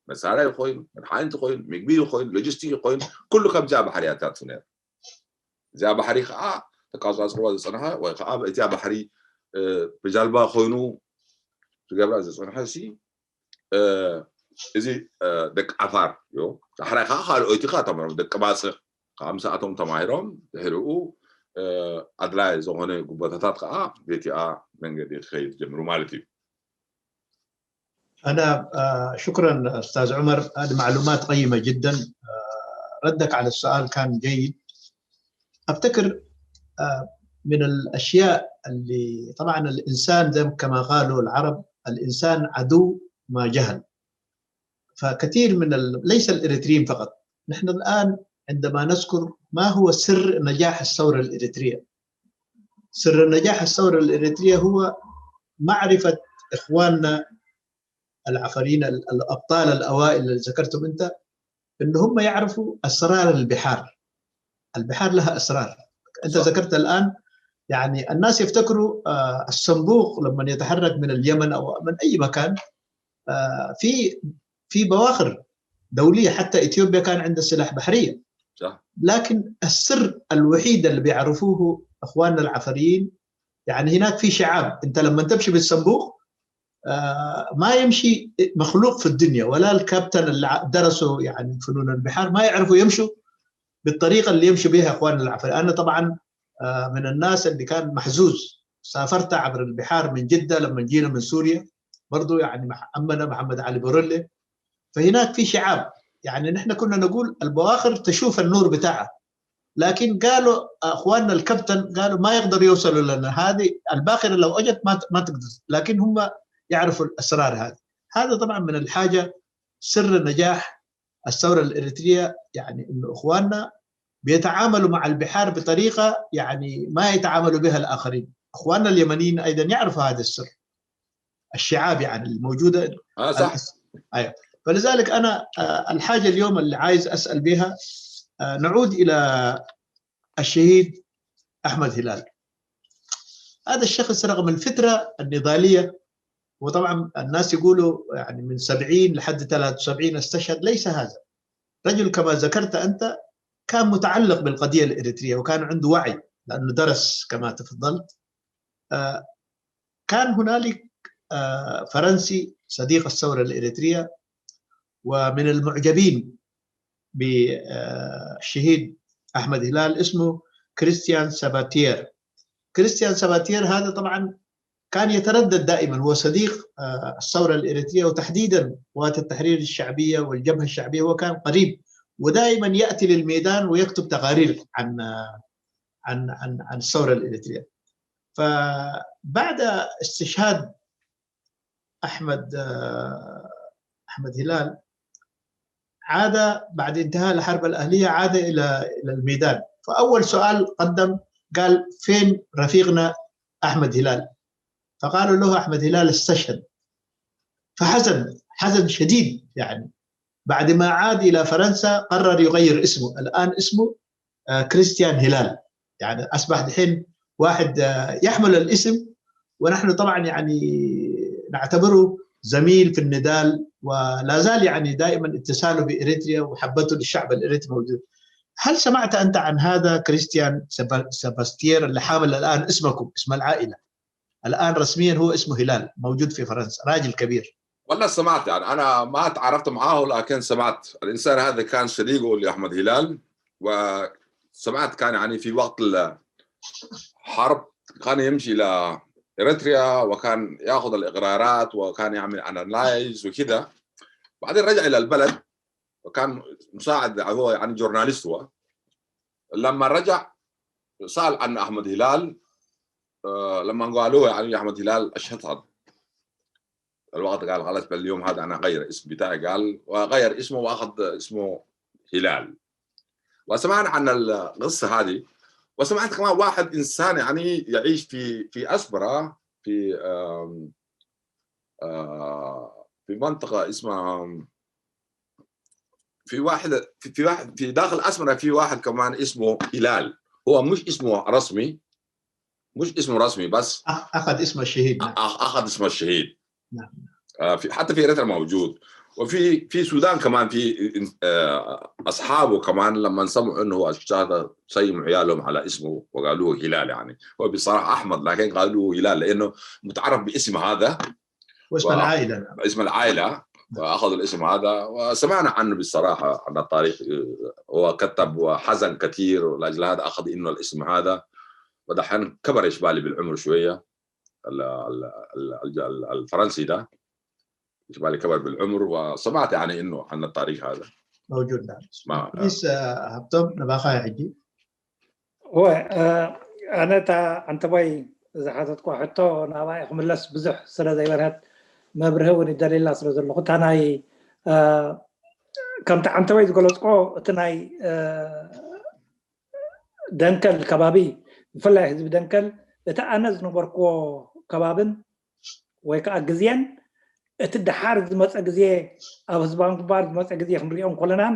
መሳርያ ይኮይኑ፣ መድሓኒት ይኮይኑ፣ ምግቢ ይኮይኑ፣ ሎጂስቲክ ይኮይኑ፣ ኩሉ ከምዚኣ ባሕሪ ኣታቱ ነይሩ። እዚኣ ባሕሪ ከዓ ተቃፃፅርዋ ዝፀንሐ ወይ ከዓ እዚኣ ባሕሪ ብጃልባ ኮይኑ ዝገብራ ዝፀንሐ ሲ እዚ ደቂ ዓፋር እዩ። ዳሕራይ ከዓ ካልኦይቲ ከዓ ተምሮም ደቂ ባፅዕ ከዓ ምስኣቶም ተማሂሮም ድሕሪኡ ኣድላይ ዝኾነ ጉቦታታት ከዓ ቤቲኣ መንገዲ ክኸይድ ጀምሩ ማለት እዩ። أنا آه، شكرا أستاذ عمر، هذه معلومات قيمة جدا. آه، ردك على السؤال كان جيد. أفتكر آه، من الأشياء اللي طبعا الإنسان زي كما قالوا العرب، الإنسان عدو ما جهل. فكثير من ال... ليس الإريتريين فقط، نحن الآن عندما نذكر ما هو سر نجاح الثورة الإريترية، سر نجاح الثورة الإريترية هو معرفة إخواننا العفريين، الأبطال الأوائل اللي ذكرتهم أنت، إن هم يعرفوا أسرار البحار. البحار لها أسرار. أنت صح. ذكرت الآن، يعني الناس يفتكروا آه، الصندوق لما يتحرك من اليمن أو من أي مكان، آه، في في بواخر دولية، حتى إثيوبيا كان عندها سلاح بحرية. صح. لكن السر الوحيد اللي بيعرفوه إخواننا العفريين، يعني هناك في شعاب، أنت لما تمشي بالصندوق آه، ما يمشي مخلوق في الدنيا، ولا الكابتن اللي ع- درسوا يعني فنون البحار ما يعرفوا يمشوا بالطريقة اللي يمشوا بها إخواننا العفريين. أنا طبعا آه، من الناس اللي كان محظوظ، سافرت عبر البحار من جدة لما جينا من سوريا، برضو يعني مع عمنا محمد علي بورلي، فهناك في شعاب، يعني نحن كنا نقول البواخر تشوف النور بتاعها، لكن قالوا اخواننا الكابتن قالوا ما يقدر يوصلوا لنا، هذه الباخره لو اجت ما ما تقدر، لكن هم يعرفوا الاسرار هذه. هذا طبعا من الحاجه سر نجاح الثوره الاريتريه، يعني انه اخواننا بيتعاملوا مع البحار بطريقه يعني ما يتعاملوا بها الاخرين. اخواننا اليمنيين ايضا يعرفوا هذا السر، الشعاب يعني الموجوده. اه صح. ايوه، فلذلك انا آه، الحاجه اليوم اللي عايز اسال بها، آه، نعود الى الشهيد احمد هلال. هذا الشخص رغم الفتره النضاليه، وطبعا الناس يقولوا يعني من سبعين لحد ثلاثة وسبعين استشهد، ليس هذا. رجل كما ذكرت انت كان متعلق بالقضيه الاريتريه وكان عنده وعي لانه درس كما تفضلت. آه، كان هنالك آه، فرنسي صديق الثوره الاريتريه ومن المعجبين بالشهيد احمد هلال اسمه كريستيان ساباتير. كريستيان ساباتير هذا طبعا كان يتردد دائما، هو صديق آه، الثوره الاريتريه وتحديدا قوات التحرير الشعبيه والجبهه الشعبيه، هو كان قريب ودائما ياتي للميدان ويكتب تقارير عن آه، عن عن عن الثوره الاريتريه. فبعد استشهاد احمد آه، احمد هلال عاد بعد انتهاء الحرب الاهليه، عاد الى الى الميدان. فاول سؤال قدم قال: فين رفيقنا احمد هلال؟ فقالوا له: احمد هلال استشهد. فحزن حزن شديد، يعني بعد ما عاد الى فرنسا قرر يغير اسمه، الان اسمه آه، كريستيان هلال، يعني اصبح دحين واحد آه، يحمل الاسم، ونحن طبعا يعني نعتبره زميل في النضال، ولا زال يعني دائما اتصاله باريتريا ومحبته للشعب الاريتري موجود. هل سمعت انت عن هذا كريستيان سبا- سباستير اللي حامل الان اسمكم، اسم العائله؟ الان رسميا هو اسمه هلال، موجود في فرنسا، راجل كبير. والله سمعت، يعني انا ما تعرفت معاه، لكن سمعت الانسان هذا كان صديقه لاحمد هلال، وسمعت كان يعني في وقت الحرب كان يمشي الى اريتريا وكان ياخذ الاقرارات وكان يعمل انالايز وكذا. بعدين رجع الى البلد، وكان مساعد، هو يعني جورناليست هو. لما رجع سال عن احمد هلال، آه، لما قالوا يعني احمد هلال اشهد هذا. الوقت قال: "خلاص، اليوم هذا أنا أغير اسم بتاعي." قال وغير اسمه وأخذ اسمه هلال. وسمعنا عن القصة هذه، وسمعت كمان واحد إنسان يعني يعيش في في أسمرة، في آم، آه، في منطقة اسمها، في واحد في, في واحد في داخل أسمرة في واحد كمان اسمه هلال. هو مش اسمه رسمي، مش اسمه رسمي، بس أخ- أخذ اسمه الشهيد. نعم. أخ- أخذ اسمه الشهيد. نعم. آه، في حتى في إريتريا موجود، وفي في السودان كمان في آه، أصحابه كمان لما سمعوا إنه هو شهادة سيموا عيالهم على اسمه وقالوه هلال. يعني هو بصراحة أحمد، لكن قالوه هلال لأنه متعرف باسم هذا واسم و- العائلة. نعم. اسم العائلة، فأخذوا الاسم هذا. وسمعنا عنه بصراحة، عن التاريخ، آه، هو كتب وحزن كثير، ولأجل هذا أخذ إنه الاسم هذا. ودحين كبر إشبالي بالعمر شوية، ال- ال- ال- ال- ال- الفرنسي ده. إشبالي كبر بالعمر، وسمعت يعني إنه عن التاريخ هذا. موجود. نعم. ما ፕሊስ ሃብቶም፣ ንባኻ ሕጂ። ወ ኣነ እታ ዓንተባይ ዝሓተትኳ ሕቶ ናባይ ክምለስ ብዙሕ ስለ ዘይበርሀት፣ መብርሂ እውን ይደልየላ ስለ ዘለኹ፣ እታ ናይ እ፣ ከምቲ ዓንተባይ ዝገለፅኮ፣ እቲ ናይ እ፣ ደንከል ከባቢ፣ ብፍላይ ህዝቢ ደንከል፣ እቲ ኣነ ዝነበርክዎ ከባብን ወይ ከዓ ግዜን፣ እቲ ደሓር ዝመፀ ግዜ፣ ኣብ ህዝባዊ ግንባር ዝመፀ ግዜ ክንሪኦ እንከለናን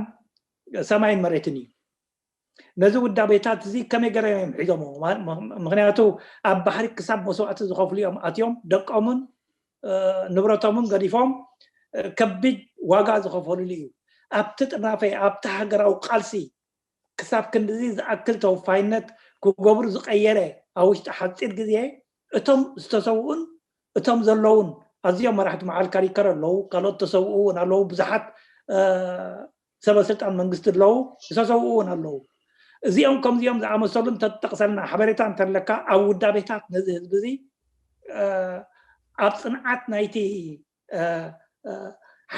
ሰማይን መሬትን እዩ። ነዚ ውዳቤታት እዚ ከመይ ገይሮም እዮም ሒዞምዎ? ማ- ም- ምኽንያቱ ኣብ ባሕሪ ክሳብ መስዋእቲ ዝኸፍሉ እዮም ኣትዮም፣ ደቆምን እ፣ ንብረቶምን ገዲፎም እ፣ ከቢድ ዋጋ ዝኸፈልሉ እዩ። ኣብቲ ጥርናፈ፣ ኣብቲ ሃገራዊ ቃልሲ ክሳብ ክንድዚ ዝኣክል ተወፋይነት ክገብሩ ዝቐየረ ኣብ ውሽጢ ሓፂር ግዜ እቶም ዝተሰውኡን እቶም ዘለውን ኣዝዮም መራሕቲ መዓል ካሪከር ኣለዉ፣ ካልኦት ተሰውኡ እውን ኣለዉ፣ ብዙሓት እ፣ ሰበ ስልጣን መንግስቲ ኣለዉ፣ ዝተሰውኡ እውን ኣለዉ። እዚኦም ከምዚኦም ዝኣመሰሉ እንተትጠቕሰልና፣ ሓበሬታ እንተለካ ኣብ ውዳቤታት ነዚ ህዝቢ እዚ እ፣ ኣብ ፅንዓት ናይቲ እ፣ እ፣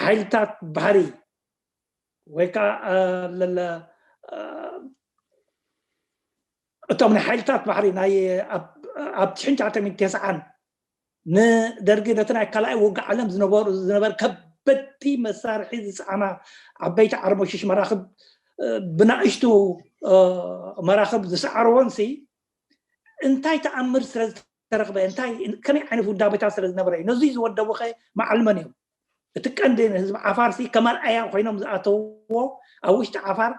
ሓይልታት ባህሪ ወይ ከዓ እ፣ ለለ እ፣ እቶም ናይ ሓይልታት ባሕሪ ናይ ኣብ- ኣብ ትሽዓን ትሽዓተ ሚእትን ተስዓን ንደርጊ ነቲ ናይ ካልኣይ ውግእ ዓለም ዝነበሩ ዝነበረ ከበድቲ መሳርሒ ዝፀዓና ዓበይቲ ዓርሞሽሽ መራኽብ እ፣ ብናእሽቱ እ፣ መራኽብ ዝሰዓርዎን ሲ እንታይ ተኣምር ስለ ዝተረኽበ፣ እንታይ ከመይ ዓይነት ውዳቤታት ስለ ዝነበረ እዩ ነዙይ ዝወደቡ ኸ መዓልመን እዮም? እቲ ቀንዲ ንህዝቢ ዓፋር ሲ ከም ኣርኣያ ኮይኖም ዝኣተውዎ ኣብ ውሽጢ ዓፋር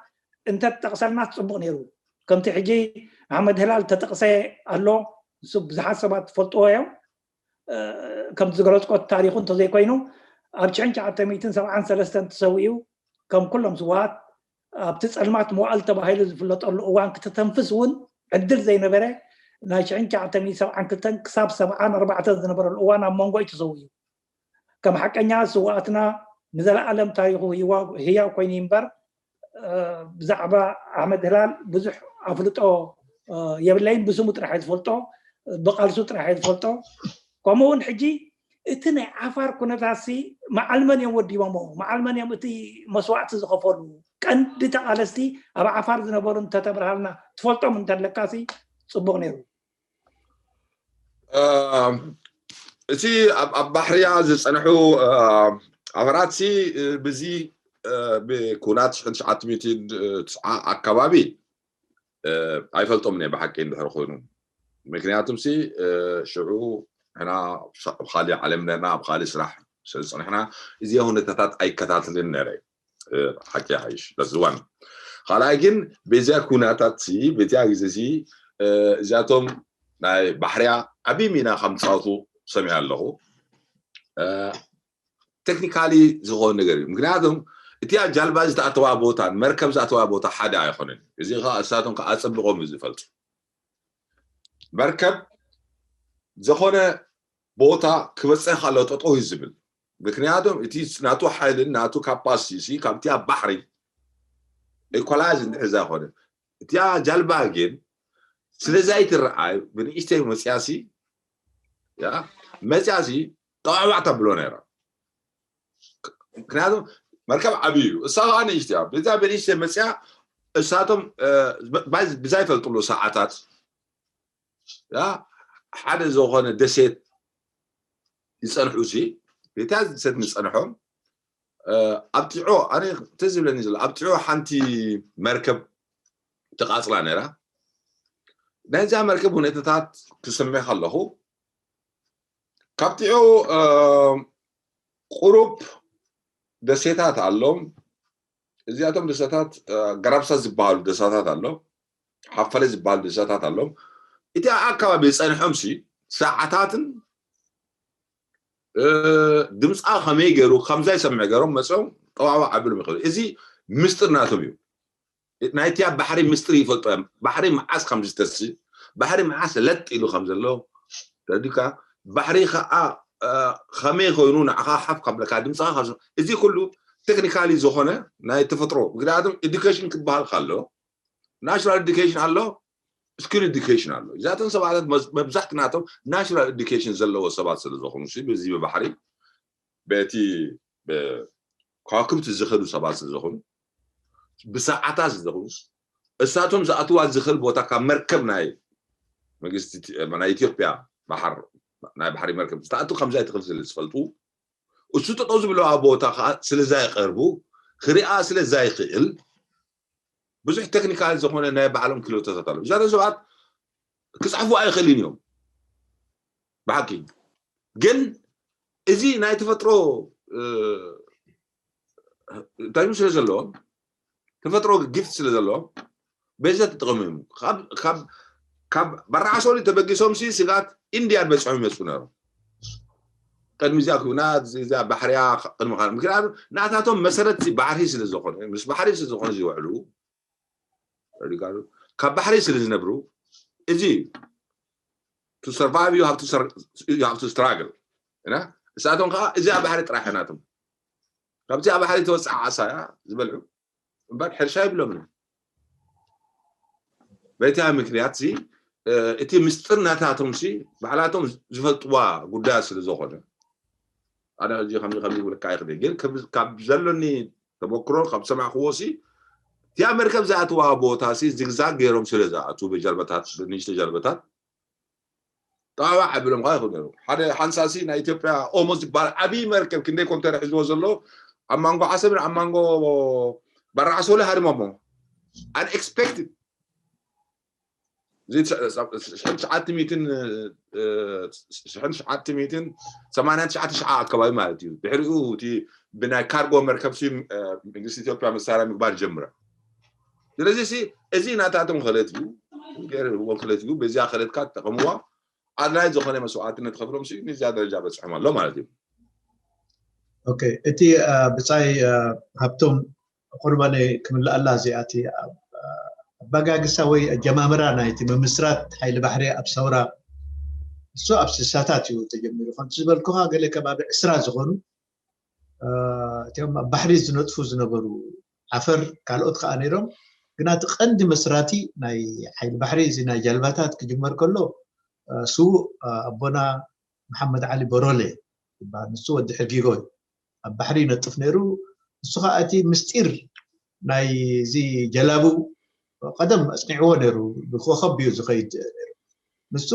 እንተትጠቕሰልና ጽቡቕ ነይሩ። ከምቲ ሕጂ ኣሕመድ ህላል ተጠቕሰ ኣሎ፣ ንሱ ብዙሓት ሰባት ዝፈልጥዎ እዮም። እ፣ ከምቲ ዝገለጽኮ ታሪኹ እንተዘይኮይኑ ኣብ ትሽዓን ትሽዓተ ሚእትን ሰብዓን ሰለስተን ተሰዊኡ፣ ከም ኩሎም ስውኣት ኣብቲ ጸልማት መዋእል ተባሂሉ ዝፍለጠሉ እዋን ክተተንፍስ እውን ዕድል ዘይነበረ፣ ናይ ትሽዓን ትሽዓተ ሚእትን ሰብዓን ክልተን ክሳብ ሰብዓን ኣርባዕተን ዝነበረሉ እዋን ኣብ መንጎ እዩ ተሰዊኡ። ከም ሓቀኛ ስውኣትና ንዘለኣለም ታሪኹ ህያው- ህያው ኮይኑ እምበር፣ እ፣ ብዛዕባ ኣሕመድ ህላል ብዙሕ ኣፍልጦ እ፣ የብለይን። ብስሙ ጥራሕ እየ ዝፈልጦ፣ ብቃልሱ ጥራሕ እየ ዝፈልጦ። ከምኡ እውን ሕጂ እቲ ናይ ዓፋር ኩነታት ሲ መዓልመን እዮም ወዲቦሞ፣ መዓልመን እዮም እቲ መስዋእቲ ዝኸፈሉ፣ ቀንዲ ተቓለስቲ ኣብ ዓፋር ዝነበሩ እንተተብርሃልና፣ ትፈልጦም እንተለካ ሲ ጽቡቕ ነይሩ። እ፣ እቲ ኣብ ኣብ ባሕርያ ዝጸንሑ እ፣ ኣባላት ሲ እ፣ ብዚ እ፣ ብኩናት ሽሕን ትሽዓተ ሚእትን ትስዓ ኣካባቢ እ፣ ኣይፈልጦምን እየ ብሓቂ እንድሕር ኮይኑ። ምክንያቱም ሲ እ፣ ሽዑ ሕና ሻ- ኣብ ካሊእ ዓለም ነርና ኣብ ካሊእ ስራሕ ስለ ዝጸንሕና እዚኣ ሁነታታት ኣይከታትልን ነረ። እ፣ ሓቂ ይሓይሽ። That's one። ካልኣይ ግን በዚያ ኩናታት ሲ በዚያ ግዜ ሲ እ፣ እዚኣቶም ናይ ባሕርያ ዓብዪ ሚና ከም ዝፃወቱ ሰሚዐ ኣለኹ። እ፣ ቴክኒካሊ ዝኾነ ነገር እዩ። ምክንያቱም እቲኣ ጃልባ ዝተኣተዋ ቦታን መርከብ ዝኣተዋ ቦታ ሓደ ኣይኮነን። እዚ ከዓ እሳቶም ከዓ ኣፀቢቖም እዩ ዝፈልጡ። መርከብ ዝኾነ ቦታ ክበፅሕ ከሎ ጠጠው እዩ ዝብል። ምክንያቱም እቲ ናቱ ሓይልን ናቱ ካፓሲቲ ሲ ካብቲ ኣብ ባሕሪ ኢኳላይዝ እንድሕር ዘይኮነ፣ እቲኣ ጃልባ ግን ስለዚ ኣይትረኣይ ብንእሽተይ መፅያ ሲ ያ መፅያ ሲ ጠዋዕዋዕ ተብሎ ነይራ። ምክንያቱ መርከብ ዓብዪ እዩ፣ እሳ ከዓ ንእሽተይ እያ። በዛ ብንእሽተይ መፅያ እሳቶም እ፣ ብ- ብዛይፈልጥሉ ሰዓታት ያ ሓደ ዝኾነ ደሴት ይፀንሑ ሲ ቤታ ሰት ንፀንሖም ኣብ ጢዖ ኣነ ትዝ ዝብለኒ ዘሎ ኣብ ጢዖ ሓንቲ መርከብ ተቃፅላ ነራ። ናይዛ መርከብ ሁኔታታት ክሰምዕ ከለኹ ካብ ጢዖ ቁሩብ ደሴታት ኣሎም። እዚኣቶም ደሴታት ገራብሳ ዝበሃሉ ደሳታት ኣሎ፣ ሓፈለ ዝበሃሉ ደሳታት ኣሎም። እቲ ኣካባቢ ዝፀንሖም ሲ ሰዓታትን ድምፃ ከመይ ገይሩ ከምዛ ይሰምዕ ገይሮም መፅኦም ጠዋዋ ዓብሎም ይኽእሉ። እዚ ምስጢር ናቶም እዩ። ናይቲ ኣብ ባሕሪ ምስጢር ይፈልጦ እዮም። ባሕሪ መዓስ ከም ዝተሲ፣ ባሕሪ መዓስ ለጥ ኢሉ ከም ዘሎ ተረዲካ፣ ባሕሪ ከዓ ከመይ ኮይኑ ንዓኻ ሓፍ ካብለካ ድምፅኻ ካብ እዚ ኩሉ ቴክኒካሊ ዝኾነ ናይ ተፈጥሮ። ምክንያቱም ኤዱኬሽን ክበሃል ካሎ ናሽናል ኤዱኬሽን ኣሎ፣ ስኪል ኤዱኬሽን ኣሎ። እዛተን ሰባታት መብዛሕቲ ናቶም ናሽናል ኤዱኬሽን ዘለዎ ሰባት ስለ ዝኾኑ እዚ ብባሕሪ በቲ ከዋክብቲ ዝኸዱ ሰባት ስለ ዝኾኑ ብሰዓታት ስለ ዝኾኑ እሳቶም ዝኣትዋ ዝኽእል ቦታ ካብ መርከብ ናይ መንግስቲ ናይ ኢትዮጵያ ባሕር ናይ ባሕሪ መርከብ ዝተኣቱ ከምዛ ይትኽእል ስለ ዝፈልጡ እሱ ጠጠው ዝብለዋ ቦታ ከዓ ስለ ዘይቀርቡ ክሪኣ ስለ ዘይኽእል ብዙሕ ቴክኒካል ዝኾነ ናይ ባዕሎም ክእለቶታት ኣሎ። እዛቶም ሰባት ክፅሕፉ ኣይኽእልን እዮም ብሓቂ። ግን እዚ ናይ ተፈጥሮ ታይም ስለ ዘለዎም ተፈጥሮ ጊፍት ስለ ዘለዎም በዛ ተጠቐሙ እዮም። ካብ በራዓሶሊ ተበጊሶም ሲ ስጋት ኢንድያ በፅሖም ይመፁ ነሩ። ቅድሚ እዚኣ ኩና እዚኣ ባሕሪያ ቅድሚ ካ ምክንያቱ ናታቶም መሰረት ባሕሪ ስለ ዝኾነ ምስ ባሕሪ ስለ ዝኾነ ዝውዕሉ ካብ ባሕሪ ስለ ዝነብሩ እዚ to survive you have to struggle እና እሳቶም ከዓ እዚኣ ባሕሪ ጥራሕ ናቶም ካብዚኣ ባሕሪ ተወፅዓ ዓሳ እያ ዝበልዑ እምበር ሕርሻ ይብሎምን። በቲ ምክንያት ሲ እቲ ምስጢር ናታቶም ሲ ባዕላቶም ዝፈልጥዋ ጉዳያት ስለ ዝኾነ ኣነ ሕጂ ከምዚ ከምዚ ክብለካ ኣይኽእል ግን ካብ ዘለኒ ተመክሮ ካብ ዝሰማዕክዎ ሲ እቲኣ መርከብ ዝኣትዋ ቦታ ሲ ዝግዛግ ገይሮም ስለ ዝኣትዉ ብጀልበታት ብንሽተ ጀልበታት ጣባ ዓብሎም ካ ይኽእል ነሩ ሓደ ሓንሳሲ ናይ ኢትዮጵያ ኦሞ ዝበሃል ዓብዪ መርከብ ክንደይ ኮንተር ሒዝዎ ዘሎ ኣብ ማንጎ ዓሰብን ኣብ ማንጎ በራዕሶለ ሃሪሞሞ unexpected ሽሕን ትሽዓተ ሚእትን ሽሕን ትሽዓተ ሚእትን ሰማንያን ትሽዓተ ሽዓ ኣካባቢ ማለት እዩ ድሕሪኡ እቲ ብናይ ካርጎ መርከብ መንግስቲ ኢትዮጵያ መሳርያ ምግባር ጀምረ ስለዚ እዚ ናታቶም ክእለት እዩ ገርዎም ክእለት እዩ በዚያ ክእለትካ ትጠቀምዋ ኣድላይ ዝኾነ መስዋዕትነት ከፍሎም ሲ ንዚያ ደረጃ በፅሖም ኣሎ ማለት እዩ ኦኬ እቲ ብፃይ ሃብቶም ቁርባነይ ክምልኣላ እዚኣ እቲ ኣባጋግሳ ወይ ኣጀማምራ ናይቲ ምምስራት ሓይሊ ባሕሪ ኣብ ሰውራ እሱ ኣብ ስሳታት እዩ ተጀሚሩ ከምቲ ዝበልኩኻ ገለ ከባቢ ዕስራ ዝኾኑ እቲኦም ኣብ ባሕሪ ዝነጥፉ ዝነበሩ ዓፈር ካልኦት ከዓ ነይሮም ግና እቲ ቀንዲ መስራቲ ናይ ሓይሊ ባሕሪ እዚ ናይ ጀልባታት ክጅመር ከሎ ስዉእ ኣቦና መሓመድ ዓሊ በሮሌ ይበሃል ንሱ ወዲ ሕጊጎ ኣብ ባሕሪ ይነጥፍ ነይሩ ንሱ ከዓ እቲ ምስጢር ናይ እዚ ጀላቡ ቀደም ኣፅኒዕዎ ነይሩ ብኮኸብ እዩ ዝኸይድ ንሱ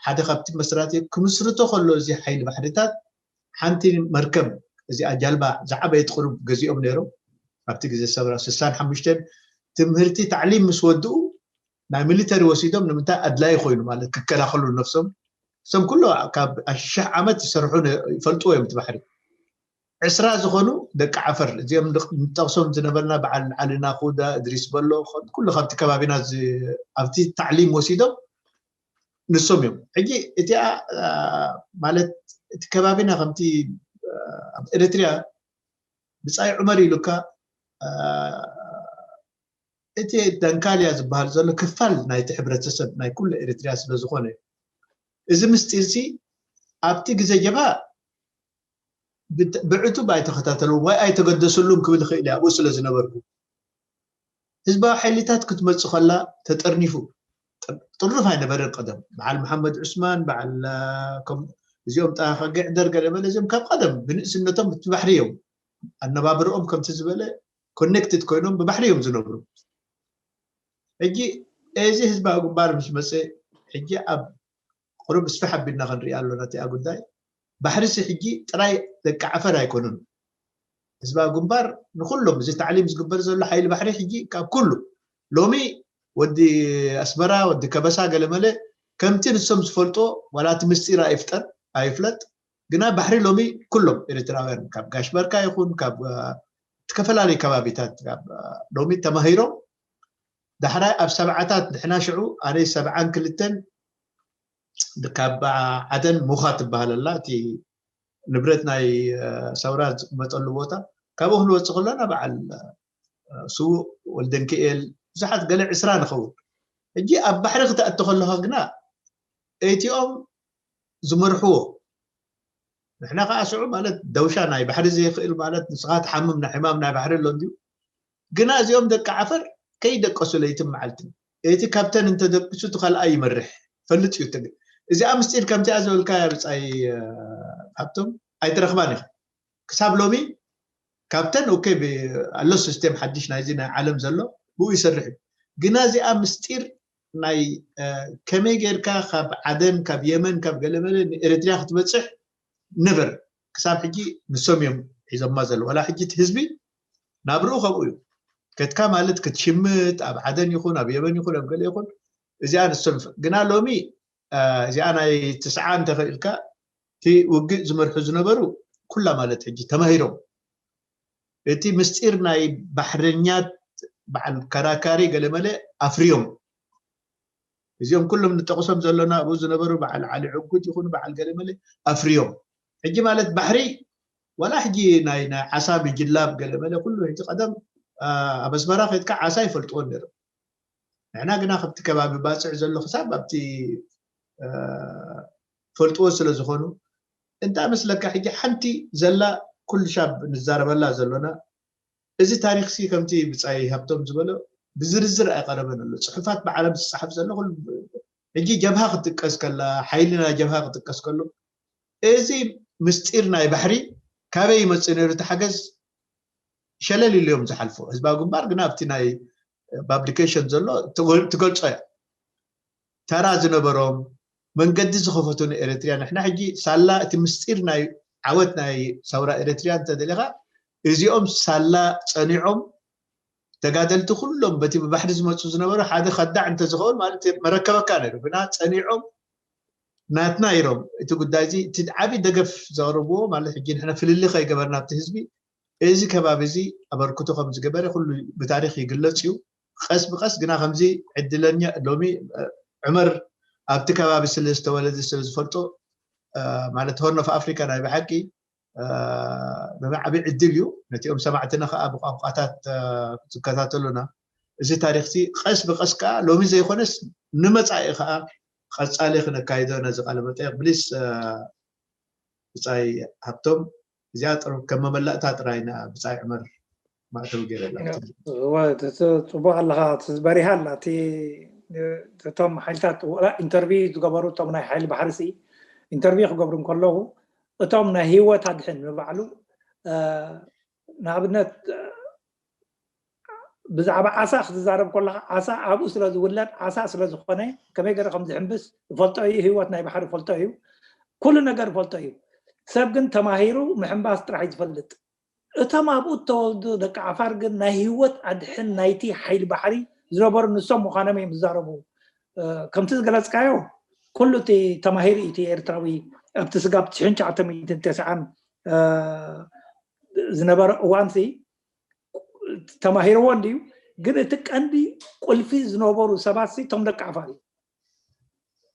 ሓደ ካብቲ መስራቲ ክምስርቶ ከሎ እዚ ሓይሊ ባሕሪታት ሓንቲ መርከብ እዚኣ ጃልባ ዝዓበየት ቁሩብ ገዚኦም ነይሮም ኣብቲ ግዜ ሰብራ ስሳን ሓሙሽተን ትምህርቲ ታዕሊም ምስ ወድኡ ናይ ሚሊተሪ ወሲዶም ንምንታይ ኣድላይ ኮይኑ ማለት ክከላኸሉ ነፍሶም እሶም ኩሎ ካብ ኣሽሕ ዓመት ዝሰርሑ ይፈልጥዎ እዮም እቲ ባሕሪ ዕስራ ዝኾኑ ደቂ ዓፈር እዚኦም ንጠቕሶም ዝነበርና በዓል ዓሊ ናኹዳ እድሪስ በሎ ኩሉ ካብቲ ከባቢና ኣብቲ ታዕሊም ወሲዶም ንሶም እዮም ሕጂ እቲኣ ማለት እቲ ከባቢና ከምቲ ኣብ ኤርትሪያ ብፃይ ዑመር ኢሉካ እቲ ደንካልያ ዝበሃል ዘሎ ክፋል ናይቲ ሕብረተሰብ ናይ ኩሉ ኤርትሪያ ስለ ዝኾነ እዚ ምስጢር ሲ ኣብቲ ግዜ ጀብሃ ብዕቱብ ኣይተኸታተልዎም ወይ ኣይተገደሰሉን ክብል ይኽእል እየ ኣብኡ ስለ ዝነበርኩ ህዝባዊ ሓይልታት ክትመፅእ ከላ ተጠርኒፉ ጥርፍ ኣይነበረን ቀደም በዓል መሓመድ ዑስማን በዓል እዚኦም ጣኸግዕ ደርገ ለበለ እዚኦም ካብ ቀደም ብንእስነቶም እቲ ባሕሪ እዮም ኣነባብርኦም ከምቲ ዝበለ ኮኔክትድ ኮይኖም ብባሕሪ እዮም ዝነብሩ ሕጂ እዚ ህዝባዊ ግንባር ምስ መፀ ሕጂ ኣብ ቁሩብ ስፍሕ ኣቢልና ክንሪኣ ኣለና እቲኣ ጉዳይ ባሕሪ ሲ ሕጂ ጥራይ ደቂ ዓፈር ኣይኮኑን። ህዝባዊ ግንባር ንኩሎም እዚ ታዕሊም ዝግበር ዘሎ ሓይሊ ባሕሪ ሕጂ ካብ ኩሉ ሎሚ ወዲ ኣስመራ ወዲ ከበሳ ገለመለ ከምቲ ንሶም ዝፈልጦ ዋላ እቲ ምስጢር ኣይፍጠር ኣይፍለጥ ግና ባሕሪ ሎሚ ኩሎም ኤርትራውያን ካብ ጋሽ በርካ ይኹን ካብ ዝተፈላለዩ ከባቢታት ሎሚ ተማሂሮም ዳሕራይ ኣብ ሰብዓታት ንሕና ሽዑ ኣነ ሰብዓን ክልተን ካብ ዓደን ሙኻ ትበሃል ኣላ እቲ ንብረት ናይ ሰውራ ዝቅመጠሉ ቦታ ካብኡ ክንወፅእ ከሎና በዓል ስዉእ ወልደንክኤል ብዙሓት ገለ ዕስራ ንኸውን ሕጂ ኣብ ባሕሪ ክትኣቲ ከለኻ ግና እቲኦም ዝመርሕዎ ንሕና ከዓ ሽዑ ማለት ደውሻ ናይ ባሕሪ ዘይኽእል ማለት ንስኻ ትሓምም ናይ ሕማም ናይ ባሕሪ ኣሎ እንድዩ ግና እዚኦም ደቂ ዓፈር ከይደቀሱ ለይትን መዓልትን እቲ ካብተን እንተደቂሱ እቲ ካልኣ ይመርሕ ፈልጥ እዩ ትግል እዚኣ ምስጢር ከምዚኣ ዝበልካ ብፃይ ሃብቶም ኣይትረኽባን ኢኻ ክሳብ ሎሚ ካብተን ኦኬ ኣሎ ሲስቴም ሓድሽ ናይዚ ናይ ዓለም ዘሎ ብኡ ይሰርሕ እዩ ግና እዚኣ ምስጢር ናይ ከመይ ጌርካ ካብ ዓደን ካብ የመን ካብ ገለመለ ንኤርትሪያ ክትበፅሕ ነቨር ክሳብ ሕጂ ንሶም እዮም ሒዞማ ዘሎ ዋላ ሕጂ እቲ ህዝቢ ናብርኡ ከምኡ እዩ ከትካ ማለት ክትሽምጥ ኣብ ዓደን ይኹን ኣብ የመን ይኹን ኣብ ገለ ይኹን እዚኣ ንሶም ግና ሎሚ እዚኣ ናይ ትስዓ እንተኽእልካ እቲ ውግእ ዝመርሑ ዝነበሩ ኩላ ማለት ሕጂ ተማሂሮም እቲ ምስጢር ናይ ባሕረኛት በዓል ከራካሪ ገለመለ ኣፍርዮም እዚኦም ኩሎም ንጠቕሶም ዘለና ኣብኡ ዝነበሩ በዓል ዓሊ ዕጉት ይኹኑ በዓል ገለመለ ኣፍርዮም ሕጂ ማለት ባሕሪ ዋላ ሕጂ ናይ ናይ ዓሳ ምጅላብ ገለመለ ኩሉ ሕጂ ቀደም ኣብ ኣስመራ ከድካ ዓሳ ይፈልጥዎ ነይሮም ንሕና ግና ካብቲ ከባቢ ባፅዕ ዘሎ ክሳብ ኣብቲ ፈልጥዎ ስለ ዝኾኑ እንታይ መስለካ ሕጂ ሓንቲ ዘላ ኩሉ ሻብ ንዛረበላ ዘሎና እዚ ታሪክ ሲ ከምቲ ብፃይ ሃብቶም ዝበሎ ብዝርዝር ኣይቀረበን ኣሎ ፅሑፋት ብዓለም ዝፀሓፍ ዘሎ ሕጂ ጀብሃ ክትጥቀስ ከላ ሓይልና ጀብሃ ክትጥቀስ ከሎ እዚ ምስጢር ናይ ባሕሪ ካበይ ይመፅእ ነይሩ እቲ ሓገዝ ሸለል ኢሉ እዮም ዝሓልፎ ህዝባዊ ግንባር ግና ኣብቲ ናይ ፓብሊኬሽን ዘሎ ትገልፆ እያ ተራ ዝነበሮም መንገዲ ዝኸፈቱ ንኤርትርያ ንሕና ሕጂ ሳላ እቲ ምስጢር ናይ ዓወት ናይ ሰውራ ኤርትርያ እንተደሊኻ እዚኦም ሳላ ፀኒዖም ተጋደልቲ ኩሎም በቲ ብባሕሪ ዝመፁ ዝነበሩ ሓደ ከዳዕ እንተዝኸውን ማለት መረከበካ ነይሩ ግና ፀኒዖም ናትና ኢሮም እቲ ጉዳይ እዚ እቲ ዓብዪ ደገፍ ዘቕርብዎ ማለት ሕጂ ንሕና ፍልልይ ከይገበርና ኣብቲ ህዝቢ እዚ ከባቢ እዚ ኣበርክቶ ከም ዝገበረ ኩሉ ብታሪክ ይግለፅ እዩ ቀስ ብቀስ ግና ከምዚ ዕድለኛ ሎሚ ዕመር ኣብቲ ከባቢ ስለ ዝተወለደ ስለ ዝፈልጦ ማለት ሆርን ኦፍ ኣፍሪካ ናይ ብሓቂ ብዓቢ ዕድል እዩ ነቲኦም ሰማዕትና ከዓ ብቋንቋታት ዝከታተሉና እዚ ታሪክቲ ቀስ ብቀስ ከዓ ሎሚ ዘይኮነስ ንመፃኢ ከዓ ቀፃሊ ክነካይዶ ነዚ ቃለ መጠየቅ ብሊስ ብፃይ ሃብቶም እዚኣ ከም መመላእታ ጥራይ ብፃይ ዕመር ማእተው ገይረላ ጽቡቅ ኣለካ በሪሃ ኣላ እቲ እቶም ሓይልታት ኢንተርቪ ዝገበሩ እቶም ናይ ሓይሊ ባሕሪ ሲ ኢንተርቪ ክገብሩ እንከለዉ እቶም ናይ ህይወት ኣድሕን ንባዕሉ ንኣብነት ብዛዕባ ዓሳ ክትዛረብ ከለካ ዓሳ ኣብኡ ስለ ዝውለድ ዓሳ ስለ ዝኾነ ከመይ ገረ ከም ዝሕምብስ ዝፈልጦ እዩ ህይወት ናይ ባሕሪ ፈልጦ እዩ ኩሉ ነገር ፈልጦ እዩ ሰብ ግን ተማሂሩ ምሕምባስ ጥራሕ እዩ ዝፈልጥ እቶም ኣብኡ እተወልዱ ደቂ ዓፋር ግን ናይ ህይወት ኣድሕን ናይቲ ሓይሊ ባሕሪ ዝነበሩ ንሶም ምዃኖም እዮም ዝዛረቡ ከምቲ ዝገለፅካዮ ኩሉ እቲ ተማሂሩ እዩ እቲ ኤርትራዊ ኣብቲ ስጋብ ትሽን ትሽዓተ ሚእትን ተስዓን ዝነበረ እዋን ሲ ተማሂርዎ እንድዩ ግን እቲ ቀንዲ ቁልፊ ዝነበሩ ሰባት ሲ እቶም ደቂ ዓፋር እዩ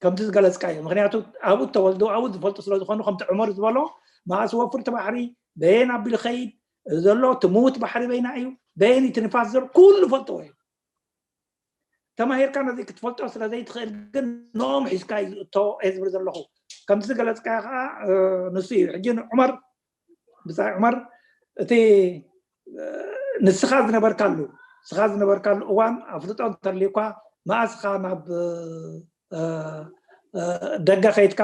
ከምቲ ዝገለፅካ እዩ ምክንያቱ ኣብኡ ተወልዶ ኣብኡ ዝፈልጡ ስለ ዝኾኑ ከምቲ ዕመር ዝበሎ መኣስ ወፍርቲ ባሕሪ በየን ኣቢሉ ኸይድ ዘሎ ትምውት ባሕሪ በይና እዩ በየን እቲ ንፋስ ዘሎ ኩሉ ፈልጥዎ እዩ ተማሂርካ ነዚ ክትፈልጦ ስለ ዘይትኽእል ግን ንኦም ሒዝካ እዩ ዝእቶ እየ ዝብል ዘለኹ ከምቲ ዝገለፅካ ከዓ ንሱ እዩ ሕጂ ዑመር ብፃይ ዑመር እቲ ንስኻ ዝነበርካሉ ንስኻ ዝነበርካሉ እዋን ኣፍልጦ እንተልዩኳ መኣስኻ ናብ ደገ ከይድካ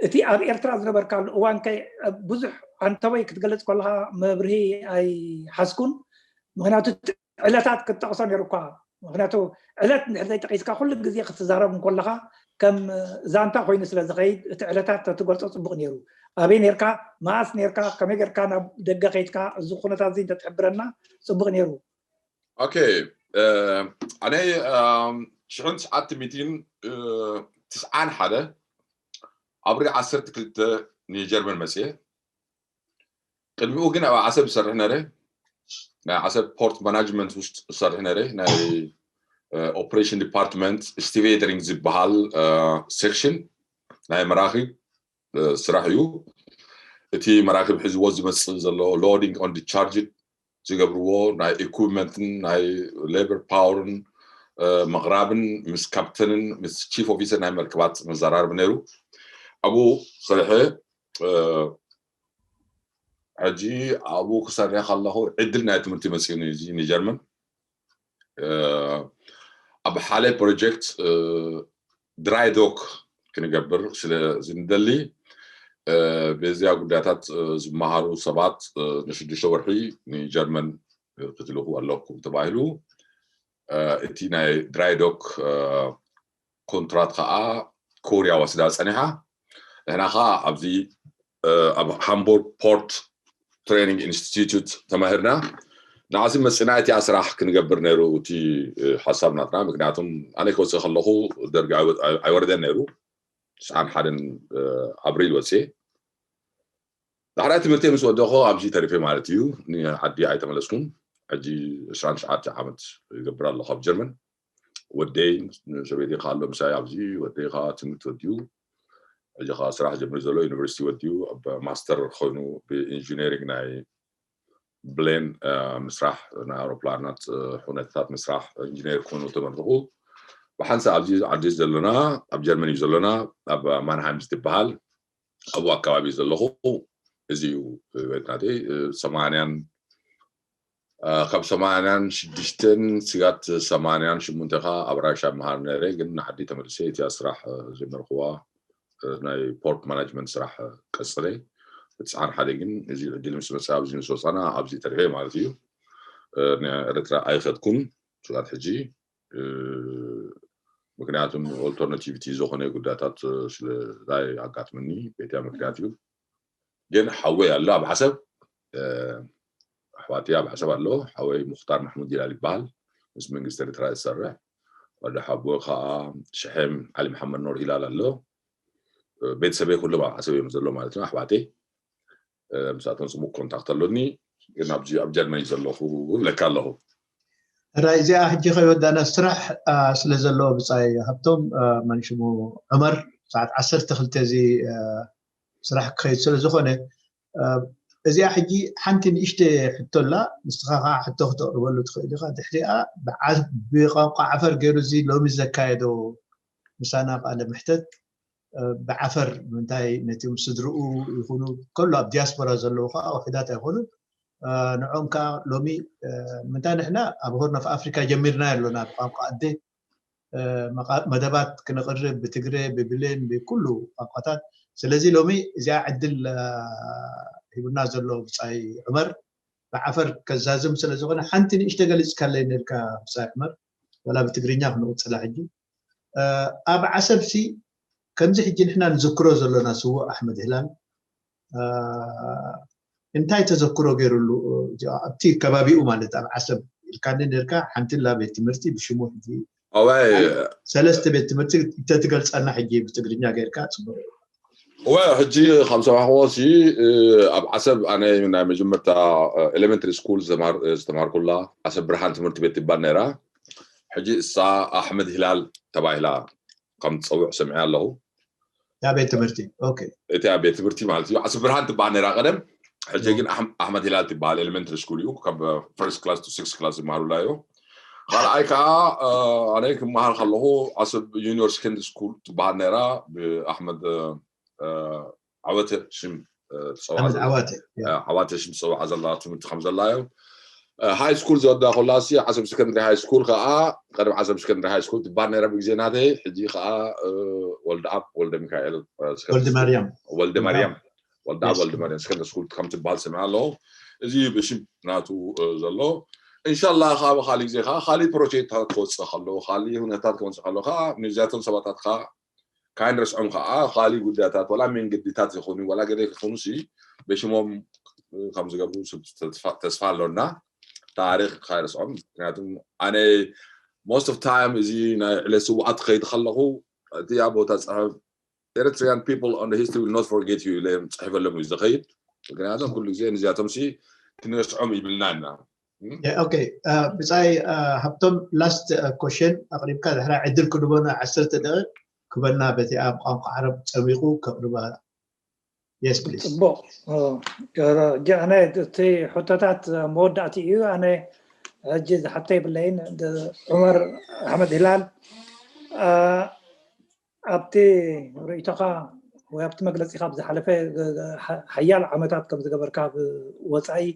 እቲ ኣብ ኤርትራ ዝነበርካሉ እዋን ከ ብዙሕ ኣንተወይ ክትገልፅ ከለካ መብርሂ ኣይሓዝኩን ምክንያቱ ዕለታት ክትጠቅሶ ነይሩ እኳ ምክንያቱ ዕለት እንድሕር ዘይጠቂስካ ኩሉ ግዜ ክትዛረብ እንከለካ ከም ዛንታ ኮይኑ ስለ ዝኸይድ እቲ ዕለታት ተትገልፆ ፅቡቅ ነይሩ ኣበይ ነርካ፣ መኣስ ነርካ፣ ከመይ ጌርካ ናብ ደገ ከይድካ፣ እዚ ኩነታት እዚ እንተትሕብረና ጽቡቕ ነይሩ። ኦኬ። ኣነ ሽሕን ትሽዓተ ሚእትን ትስዓን ሓደ ኣብሪ ዓሰርተ ክልተ ንጀርመን መፅየ። ቅድሚኡ ግን ኣብ ዓሰብ ዝሰርሕ ነረ። ናይ ዓሰብ ፖርት ማናጅመንት ውስጥ ዝሰርሕ ነረ። ናይ ኦፕሬሽን ዲፓርትመንት ስቲቬተሪንግ ዝበሃል ሴክሽን ናይ መራኺብ ስራሕ እዩ። እቲ መራኺብ ሒዝዎ ዝመፅእ ዘሎ ሎዲንግ ኦን ዲቻርጅ ዝገብርዎ ናይ ኢኩፕመንትን ናይ ሌበር ፓወርን ምቕራብን ምስ ካፕተንን ምስ ቺፍ ኦፊሰር ናይ መርከባት መዘራርብ ነይሩ። ኣብኡ ሰሪሐ። ሕጂ ኣብኡ ክሰርሕ ከለኹ ዕድል ናይ ትምህርቲ መፅኡኒ እዚ ንጀርመን ኣብ ሓደ ፕሮጀክት ድራይ ዶክ ክንገብር ስለ ዝንደሊ በዚያ ጉዳያታት ዝመሃሩ ሰባት ንሽዱሽተ ወርሒ ንጀርመን ክትልእኹ ኣለኩም ተባሂሉ። እቲ ናይ ድራይ ዶክ ኮንትራት ከዓ ኮርያ ወስዳ ፀኒሓ። ንሕና ከዓ ኣብዚ ኣብ ሃምቡርግ ፖርት ትሬኒንግ ኢንስቲትዩት ተማሂርና። ንዓዚ መፅና እቲኣ ስራሕ ክንገብር ነይሩ እቲ ሓሳብ ናትና። ምክንያቱም ኣነ ክወፅእ ከለኹ ደርጊ ኣይወርደን ነይሩ። ትስዓን ሓደን ኣብሪል ወፅየ። ዳሕራይ ትምህርቲ ምስ ወደኹ ኣብዚ ተሪፈ ማለት እዩ። ንዓዲ ኣይተመለስኩን። ሕጂ ዕስራን ትሽዓተ ዓመት ይገብር ኣለኹ ኣብ ጀርመን። ወደይ ሰበይቲ ከዓ ኣሎ ምሳይ ኣብዚ። ወደይ ከዓ ትምህርቲ ወዲኡ ሕጂ ከዓ ስራሕ ጀምር ዘሎ ዩኒቨርሲቲ ወዲኡ ኣብ ማስተር ኮይኑ ብኢንጂነሪንግ ናይ ብሌን ምስራሕ ናይ ኣውሮፕላናት ሁነትታት ምስራሕ ኢንጂነር ኮይኑ ተመርቑ። ብሓንሳ ኣብዚ ዓዲ ዘሎና ኣብ ጀርመን እዩ ዘሎና ኣብ ማንሃይም ዝትበሃል ኣብኡ ኣካባቢ ዘለኹ። እዚ እዩ ህይወት ናተይ። ሰማንያን ካብ ሰማንያን ሽዱሽተን ስጋት ሰማንያን ሽሙንተ ከዓ ኣብ ራሻ መሃር ነረ። ግን ንዓዲ ተመልሰ እቲያ ስራሕ ጀመርኩዋ። ናይ ፖርት ማናጅመንት ስራሕ ቀፅለ። ብትስዓን ሓደ ግን እዚ ዕድል ምስ መፀ ኣብዚ ምስ ወፃና ኣብዚ ተሪፈ ማለት እዩ። ኤርትራ ኣይኸድኩን ስጋት ሕጂ ምክንያቱም ኦልተርናቲቪቲ ዝኾነ ጉዳታት ስለላይ ኣጋጥምኒ ቤትያ ምክንያት እዩ። ግን ሓወይ ኣሎ ኣብ ዓሰብ ኣሕዋትያ ኣብ ዓሰብ ኣሎ። ሓወይ ሙክታር ማሕሙድ ይላል ይበሃል። ምስ መንግስቲ ኤርትራ ዝሰርሕ ወዲ ሓቦ ከዓ ሽሐም ዓሊ መሓመድ ኖር ሂላል ኣሎ። ቤተሰበይ ኩሎም ኣብ ዓሰብ እዮም ዘሎ ማለት ነው ኣሕዋተይ። ምሳቶም ፅቡቅ ኮንታክት ኣሎኒ። ግን ኣብዚ ኣብ ጀርመን እዩ ዘለኹ እብለካ ኣለኹ። ራይ እዚኣ ሕጂ ከይወዳና ስራሕ ስለ ዘለዎ ብፃይ ሃብቶም መንሽሙ ዑመር ሰዓት ዓሰርተ ክልተ እዚ ስራሕ ክኸይድ ስለ ዝኾነ እዚኣ ሕጂ ሓንቲ ንእሽተ ሕቶ ኣላ። ንስኻ ከዓ ሕቶ ክተቕርበሉ ትኽእል ኢኻ። ድሕሪኣ ብቋንቋ ዓፈር ገይሩ እዚ ሎሚ ዘካየዶ ምሳና ቃለ ምሕተት ብዓፈር ምንታይ ነቲ ስድርኡ ይኹኑ ከሎ ኣብ ዲያስፖራ ዘለዉ ከዓ ውሕዳት ኣይኮኑን። ንዖም ከዓ ሎሚ ምንታይ ንሕና ኣብ ሆርን ኦፍ ኣፍሪካ ጀሚርና ኣሎና ብቋንቋ ኣደ መደባት ክነቕርብ ብትግረ ብብሌን ብኩሉ ቋንቋታት። ስለዚ ሎሚ እዚኣ ዕድል ሂቡና ዘሎ ብፃይ ዑመር ብዓፈር ከዛዝም ስለ ዝኾነ ሓንቲ ንእሽተ ገሊፅካለይ ነልካ ብፃይ ዑመር ወላ ብትግርኛ ክንቕፅላ ሕጂ ኣብ ዓሰብሲ ከምዚ ሕጂ ንሕና ንዝክሮ ዘሎና ስዉእ ኣሕመድ ህላል እንታይ ተዘክሮ ገይሩሉ ኣብቲ ከባቢኡ ማለት ኣብ ዓሰብ ኢልካኒ ነርካ ሓንቲ ላ ቤት ትምህርቲ ብሽሙ ሕጂ ኣዋይ ሰለስተ ቤት ትምህርቲ እንተትገልፀና ሕጂ ብትግርኛ ገይርካ ፅቡቅ ወ ሕጂ ካብ ሰማዕክዎ ሲ ኣብ ዓሰብ ኣነ ናይ መጀመርታ ኤሌመንተሪ ስኩል ዝተማርኩላ ዓሰብ ብርሃን ትምህርቲ ቤት ትባል ነይራ። ሕጂ እሳ ኣሕመድ ሂላል ተባሂላ ከም ትፀውዕ ሰሚዐ ኣለኹ። ያ ቤት ትምህርቲ እቲያ ቤት ትምህርቲ ማለት እዩ ዓሰብ ብርሃን ትበሃል ነይራ ቀደም። ሕጂ ግን ኣሕመድ ሂላል ትበሃል ኤሌመንተሪ ስኩል እዩ ካብ ፈርስት ክላስ ቱ ሲክስ ክላስ ዝመሃሩላ እዩ። ካልኣይ ከዓ ኣነ ክመሃር ከለኹ ዓሰብ ዩኒቨርስ ሰከንደሪ ስኩል ትበሃል ነይራ ብኣሕመድ ዓወተ ሽም ዓወተ ሽም ዝፀውዓ ዘላ ትምህርቲ ከም ዘላ እዮም። ሃይ ስኩል ዝወዳ ኮላ ሲ ዓሰብ ሰከንደሪ ሃይ ስኩል ከዓ ቀደም ዓሰብ ሰከንደሪ ሃይ ስኩል ትበሃል ነይራ ብግዜ ናተይ። ሕጂ ከዓ ወልደኣብ ወልደ ሚካኤል ወልደ ማርያም ወልደ ማርያም ወልደኣብ ወልደ ማርያም ሰከንደሪ ስኩል ከም ትበሃል ሰሚዐ ኣለኹ። እዚ ብሽም ናቱ ዘሎ እንሻላ ካብ ካሊእ ግዜ ከዓ ካሊእ ፕሮጀክትታት ክወፅእ ከለዉ ካሊእ ሁነታት ክወፅእ ከለዉ ከዓ ንዚያቶም ሰባታት ከዓ ካይንረስዖም ከዓ ካልእ ጉዳያታት ዋላ መንገድታት ይኹኑ ዋላ ገለ ይኹኑ ሲ በሽሞም ከም ዝገብሩ ተስፋ ኣሎና። ታሪክ ካይረስዖም ምክንያቱም ኣነ most of time እዚ ናይ ዕለት ስውዓት ክኸይድ ከለኹ እቲ ኣብ ቦታ ፅሕፍ Eritrean people on the history will not forget you ኢለ ጽሕፈሎም እዩ ዝኸይድ። ምክንያቱም ኩሉ ግዜ ንዚኣቶም ሲ ክንረስዖም ይብልና ኢና። ኦኬ ብጻይ ሃብቶም last question ኣቕሪብካ ድሕራ ዕድል ክድቦና ዓሰርተ ደቂቕ ክበና በቲ ኣብ ቋንቋ ዓረብ ጸሚቑ ከቕርባ yes please ጽቡቕ ኣነ እቲ ሕቶታት መወዳእቲ እዩ ኣነ ሕጂ ዝሓተይ ብለይን ዑመር ኣሕመድ ሂላል ኣብቲ ርእይቶኻ ወይ ኣብቲ መግለፂ ካብ ዝሓለፈ ሓያል ዓመታት ከም ዝገበርካ ወፃኢ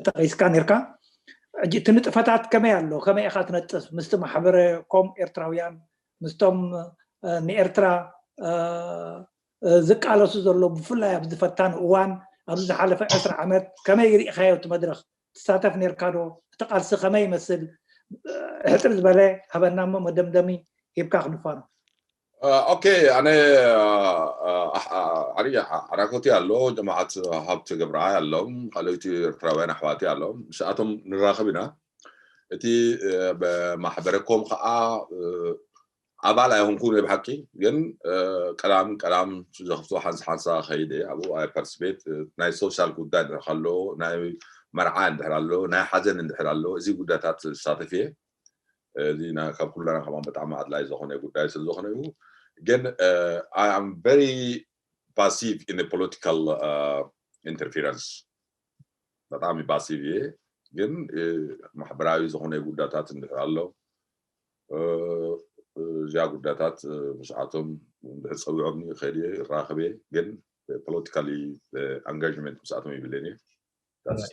ጠቂስካ ነርካ ሕጂ እቲ ንጥፈታት ከመይ ኣሎ ከመይ ኢኻ ትነጥፍ ምስቲ ማሕበረ ኮም ኤርትራውያን ምስቶም ንኤርትራ ዝቃለሱ ዘሎ ብፍላይ ኣብዚ ፈታኒ እዋን ኣብዚ ዝሓለፈ ዕስራ ዓመት ከመይ ርኢኻዮ እቲ መድረኽ ትሳተፍ ነርካ ዶ እቲ ቃልሲ ከመይ ይመስል ሕፅር ዝበለ ሃበና እሞ መደምደሚ ሂብካ ክንፋኖ ኦኬ ኣነ ዓርያ ዓራኮቲ ኣሎ ጀማዓት ሃብቲ ገብረዓይ ኣለዎም ካልኦቲ ኤርትራውያን ኣሕዋቲ ኣለዎም ምስኣቶም ንራኸብ ኢና እቲ ማሕበረኮም ከዓ ኣባል ኣይኮንኩን ብሓቂ ግን ቀዳም ቀዳም ዘኽፍቶ ሓንሳ ሓንሳ ከይደ ኣብኡ ኣይ ፓርቲስፔት ናይ ሶሻል ጉዳይ እንድሕር ኣሎ ናይ መርዓ እንድሕር ኣሎ ናይ ሓዘን እንድሕር ኣሎ እዚ ጉዳይታት ዝሳተፍ እየ እዚ ካብ ኩለና ከማን ብጣዕሚ ኣድላይ ዝኾነ ጉዳይ ስለ ዝኾነ እዩ ግን I am very passive in political interference ብጣዕሚ ፓሲቭ እየ ግን ማሕበራዊ ዝኾነ ጉዳታት እንድሕር ኣሎ እዚኣ ጉዳታት ምስዓቶም እንድሕር ፀዊዖም ከዲ ይራኸብ እየ ግን ፖለቲካሊ ኣንጋጅመንት ምስኣቶም ይብለኒ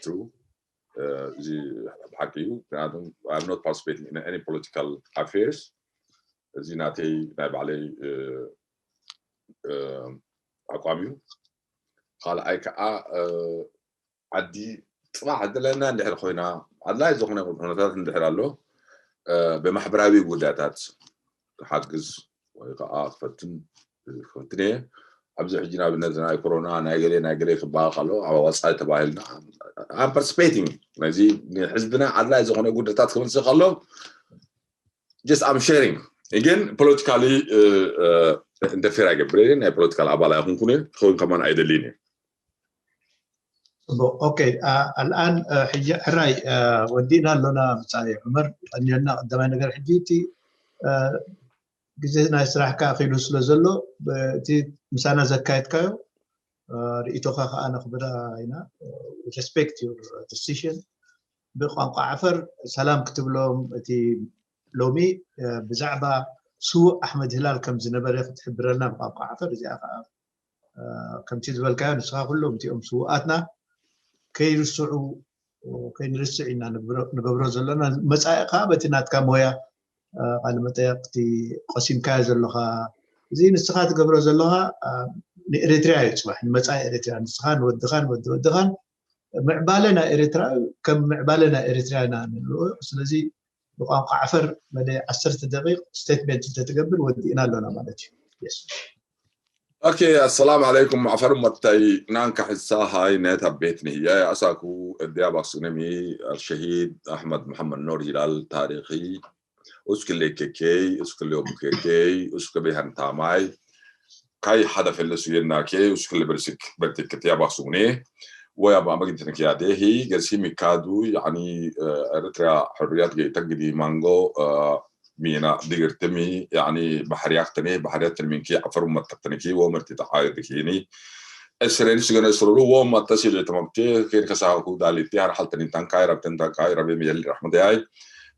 ትሩ እዚ ብሓቂ እዩ ምክንያቱም I'm not participating in any political affairs እዚ ናተይ ናይ ባዕለይ ኣቋም እዩ ካልኣይ ከዓ ዓዲ ፅባሕ ዕድለና እንድሕር ኮይና ኣድላይ ዝኾነ ኩነታት እንድሕር ኣሎ ብማሕበራዊ ጉዳያታት ክሓግዝ ወይ ከዓ ክፈትን ክፈትን እየ ኣብዚ ሕጂ ንኣብነት ናይ ኮሮና ናይ ገሌ ናይ ገሌ ክበሃል ከሎ ኣብ ወፃኢ ተባሂልና I'm participating ነዚ ንሕዝብና ኣድላይ ዝኾነ ጉዳያታት ክመፅእ ከሎ just I'm sharing ግን ፖለቲካሊ ኢንተርፌር ኣይገብር ናይ ፖለቲካል ኣባል ኣይኮንኩን ክኸውን ከማን ኣይደልን እዩ ጽቡቅ ኦኬ ኣልኣን ሕጂ ሕራይ ወዲእና ኣሎና ብጻይ ዑመር ቀኒልና ቀዳማይ ነገር ሕጂ እቲ ግዜ ናይ ስራሕካ ኣኺሉ ስለ ዘሎ እቲ ምሳና ዘካየድካዮ ርእይቶኻ ከዓ ነኽብራ ኢና respect your decision ብቋንቋ ዓፈር ሰላም ክትብሎም እቲ ሎሚ ብዛዕባ ስዉእ ኣሕመድ ህላል ከም ዝነበረ ክትሕብረልና ብቋንቋ ዓፈር እዚኣ ከዓ ከምቲ ዝበልካዮ ንስኻ ኩሎም እቲኦም ስዉኣትና ከይርስዑ ከይንርስዕ ኢና ንገብሮ ዘለና መፃኢ ከዓ በቲ ናትካ ሞያ ቃለ መጠየቅቲ ቆሲምካዮ ዘለኻ እዚ ንስኻ ትገብሮ ዘለኻ ንኤሪትሪያ እዩ ፅባሕ ንመፃኢ ኤሪትሪያ ንስኻ ንወድኻን ወዲ ወድኻን ምዕባለ ናይ ኤሪትራ ከም ምዕባለ ናይ ኤሪትሪያ ኢና ንሪኦ ስለዚ ብቋንቋ ዓፈር መደ ዓሰርተ ደቂቅ ስቴትመንት እንተትገብር ወዲእና ኣሎና ማለት እዩ ኦኬ ኣሰላም ዓለይኩም ዓፈር መታይ ናንካ ሕሳ ሃይ ነታ ቤት ንህያ ኣሳኩ እዲያ ባክሱነሚ ሸሂድ ኣሕመድ መሐመድ ኖር ሂላል ታሪኺ እስክሌ ኬኬይ እስክሌ ቡኬኬይ እስከ ቤሃን ታማይ ካይ ሓደ ፈለሱ የናኬ እስክሌ በርሲክ በርቲክ ቲያ ባክሱኔ ወይ ኣብ ኣመግንትን ክያዴሂ ገሲ ሚካዱ ያኒ ኤርትራ ሕርያት ተግዲ ማንጎ ሚና ድግርትሚ ያኒ ባሕርያክትኒ ባሕርያትን ሚንኪ ዓፈሩ መተክትንኪ ወምርቲ ተዓይድኪኒ እስረኒ ስገነ ስሩሩ ወም ኣተሲል ተመክቲ ኬን ከሳኩ ዳሊቲ ሃር ሓልተኒ ታንካይ ረብተን ታንካይ ረብ የል ረሕመት ያይ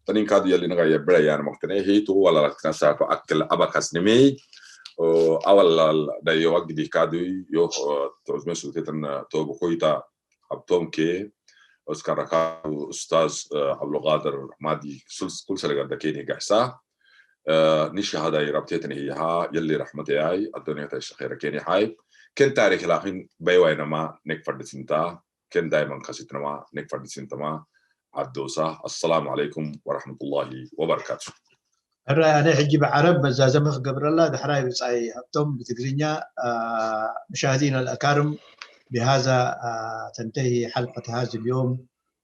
ተኒን ካዱ የል ንጋ የብረ ያን መክትነ ሂቱ ወላ ላክትና ሳኩ ኣክል ኣባካስ ንሚ ኣወላ ዳዮ ዋግዲ ካዱ ዮ ተዝመ ሱልቴተን ተብኮይታ ኣብቶም ኬ እስካን ረካቡ ኡስታዝ ኣብሉቃድር ማዲ ኩል ሰለጋዳ ኬን ሄጋሕሳ ንሻሃዳይ ረብቴትን ሄሃ የሊ ረሕመተያይ ኣዶንያታ ሸኼረ ኬን ይሓይ ኬን ታሪክ ላኪን በይዋይነማ ኔክ ፈርድሲንታ ኬን ዳይመን ከሲትነማ ኔክ ፈርድሲንተማ ዓዶሳ ኣሰላሙ ዓለይኩም ወረሕመቱላሂ ወበረካቱ ሕራይ ኣነ ሕጂ ብዓረብ መዛዘሚ ክገብረላ ድሕራይ ብጻይ ሃብቶም ብትግርኛ። آه، مشاهدينا الأكارم، بهذا آه، تنتهي حلقة هذا اليوم.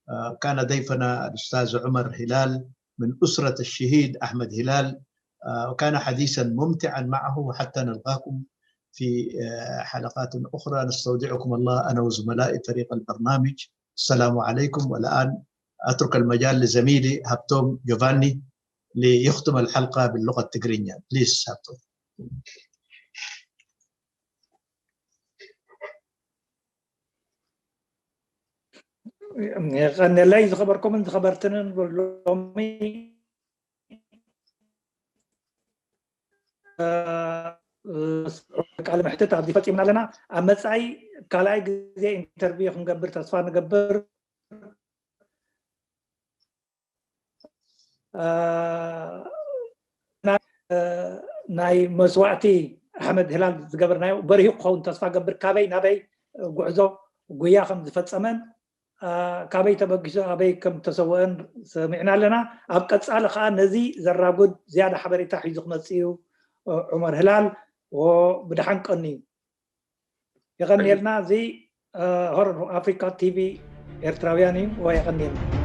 آه، كان ضيفنا الأستاذ عمر هلال من أسرة الشهيد أحمد هلال، آه، وكان حديثا ممتعا معه، وحتى نلقاكم في آه، حلقات أخرى. نستودعكم الله أنا وزملائي فريق البرنامج. السلام عليكم. والآن أترك المجال لزميلي هابتوم جوفاني ليختم الحلقة باللغة التجرينية. بليز هابتوم. የቐንየለይ። ዝኸበርኩምን ዝኸበርትንን ሎሚ ቃለ መሕትት ኣብዚ ፈፂምና ኣለና። ኣብ መፃኢ ካልኣይ ግዜ ኢንተርቪው ክንገብር ተስፋ ንገብር። ናይ መስዋእቲ ኣሕመድ ህላል ዝገበርናዮ በሪሁ ክኸውን ተስፋ ገብር። ካበይ ናበይ ጉዕዞ ጉያ ከም ዝፈፀመን ካበይ ተበጊሱ ኣበይ ከም ተሰወአን ሰሚዕና ኣለና። ኣብ ቀፃሊ ከዓ ነዚ ዘራጉድ ዝያዳ ሓበሬታ ሒዙ ክመፅእ እዩ ዑመር ህላል። ብድሓን ቀንዩ። የቐንየልና። እዚ ሆርን ኣፍሪካ ቲቪ ኤርትራውያን እዩ። የቐንየልና።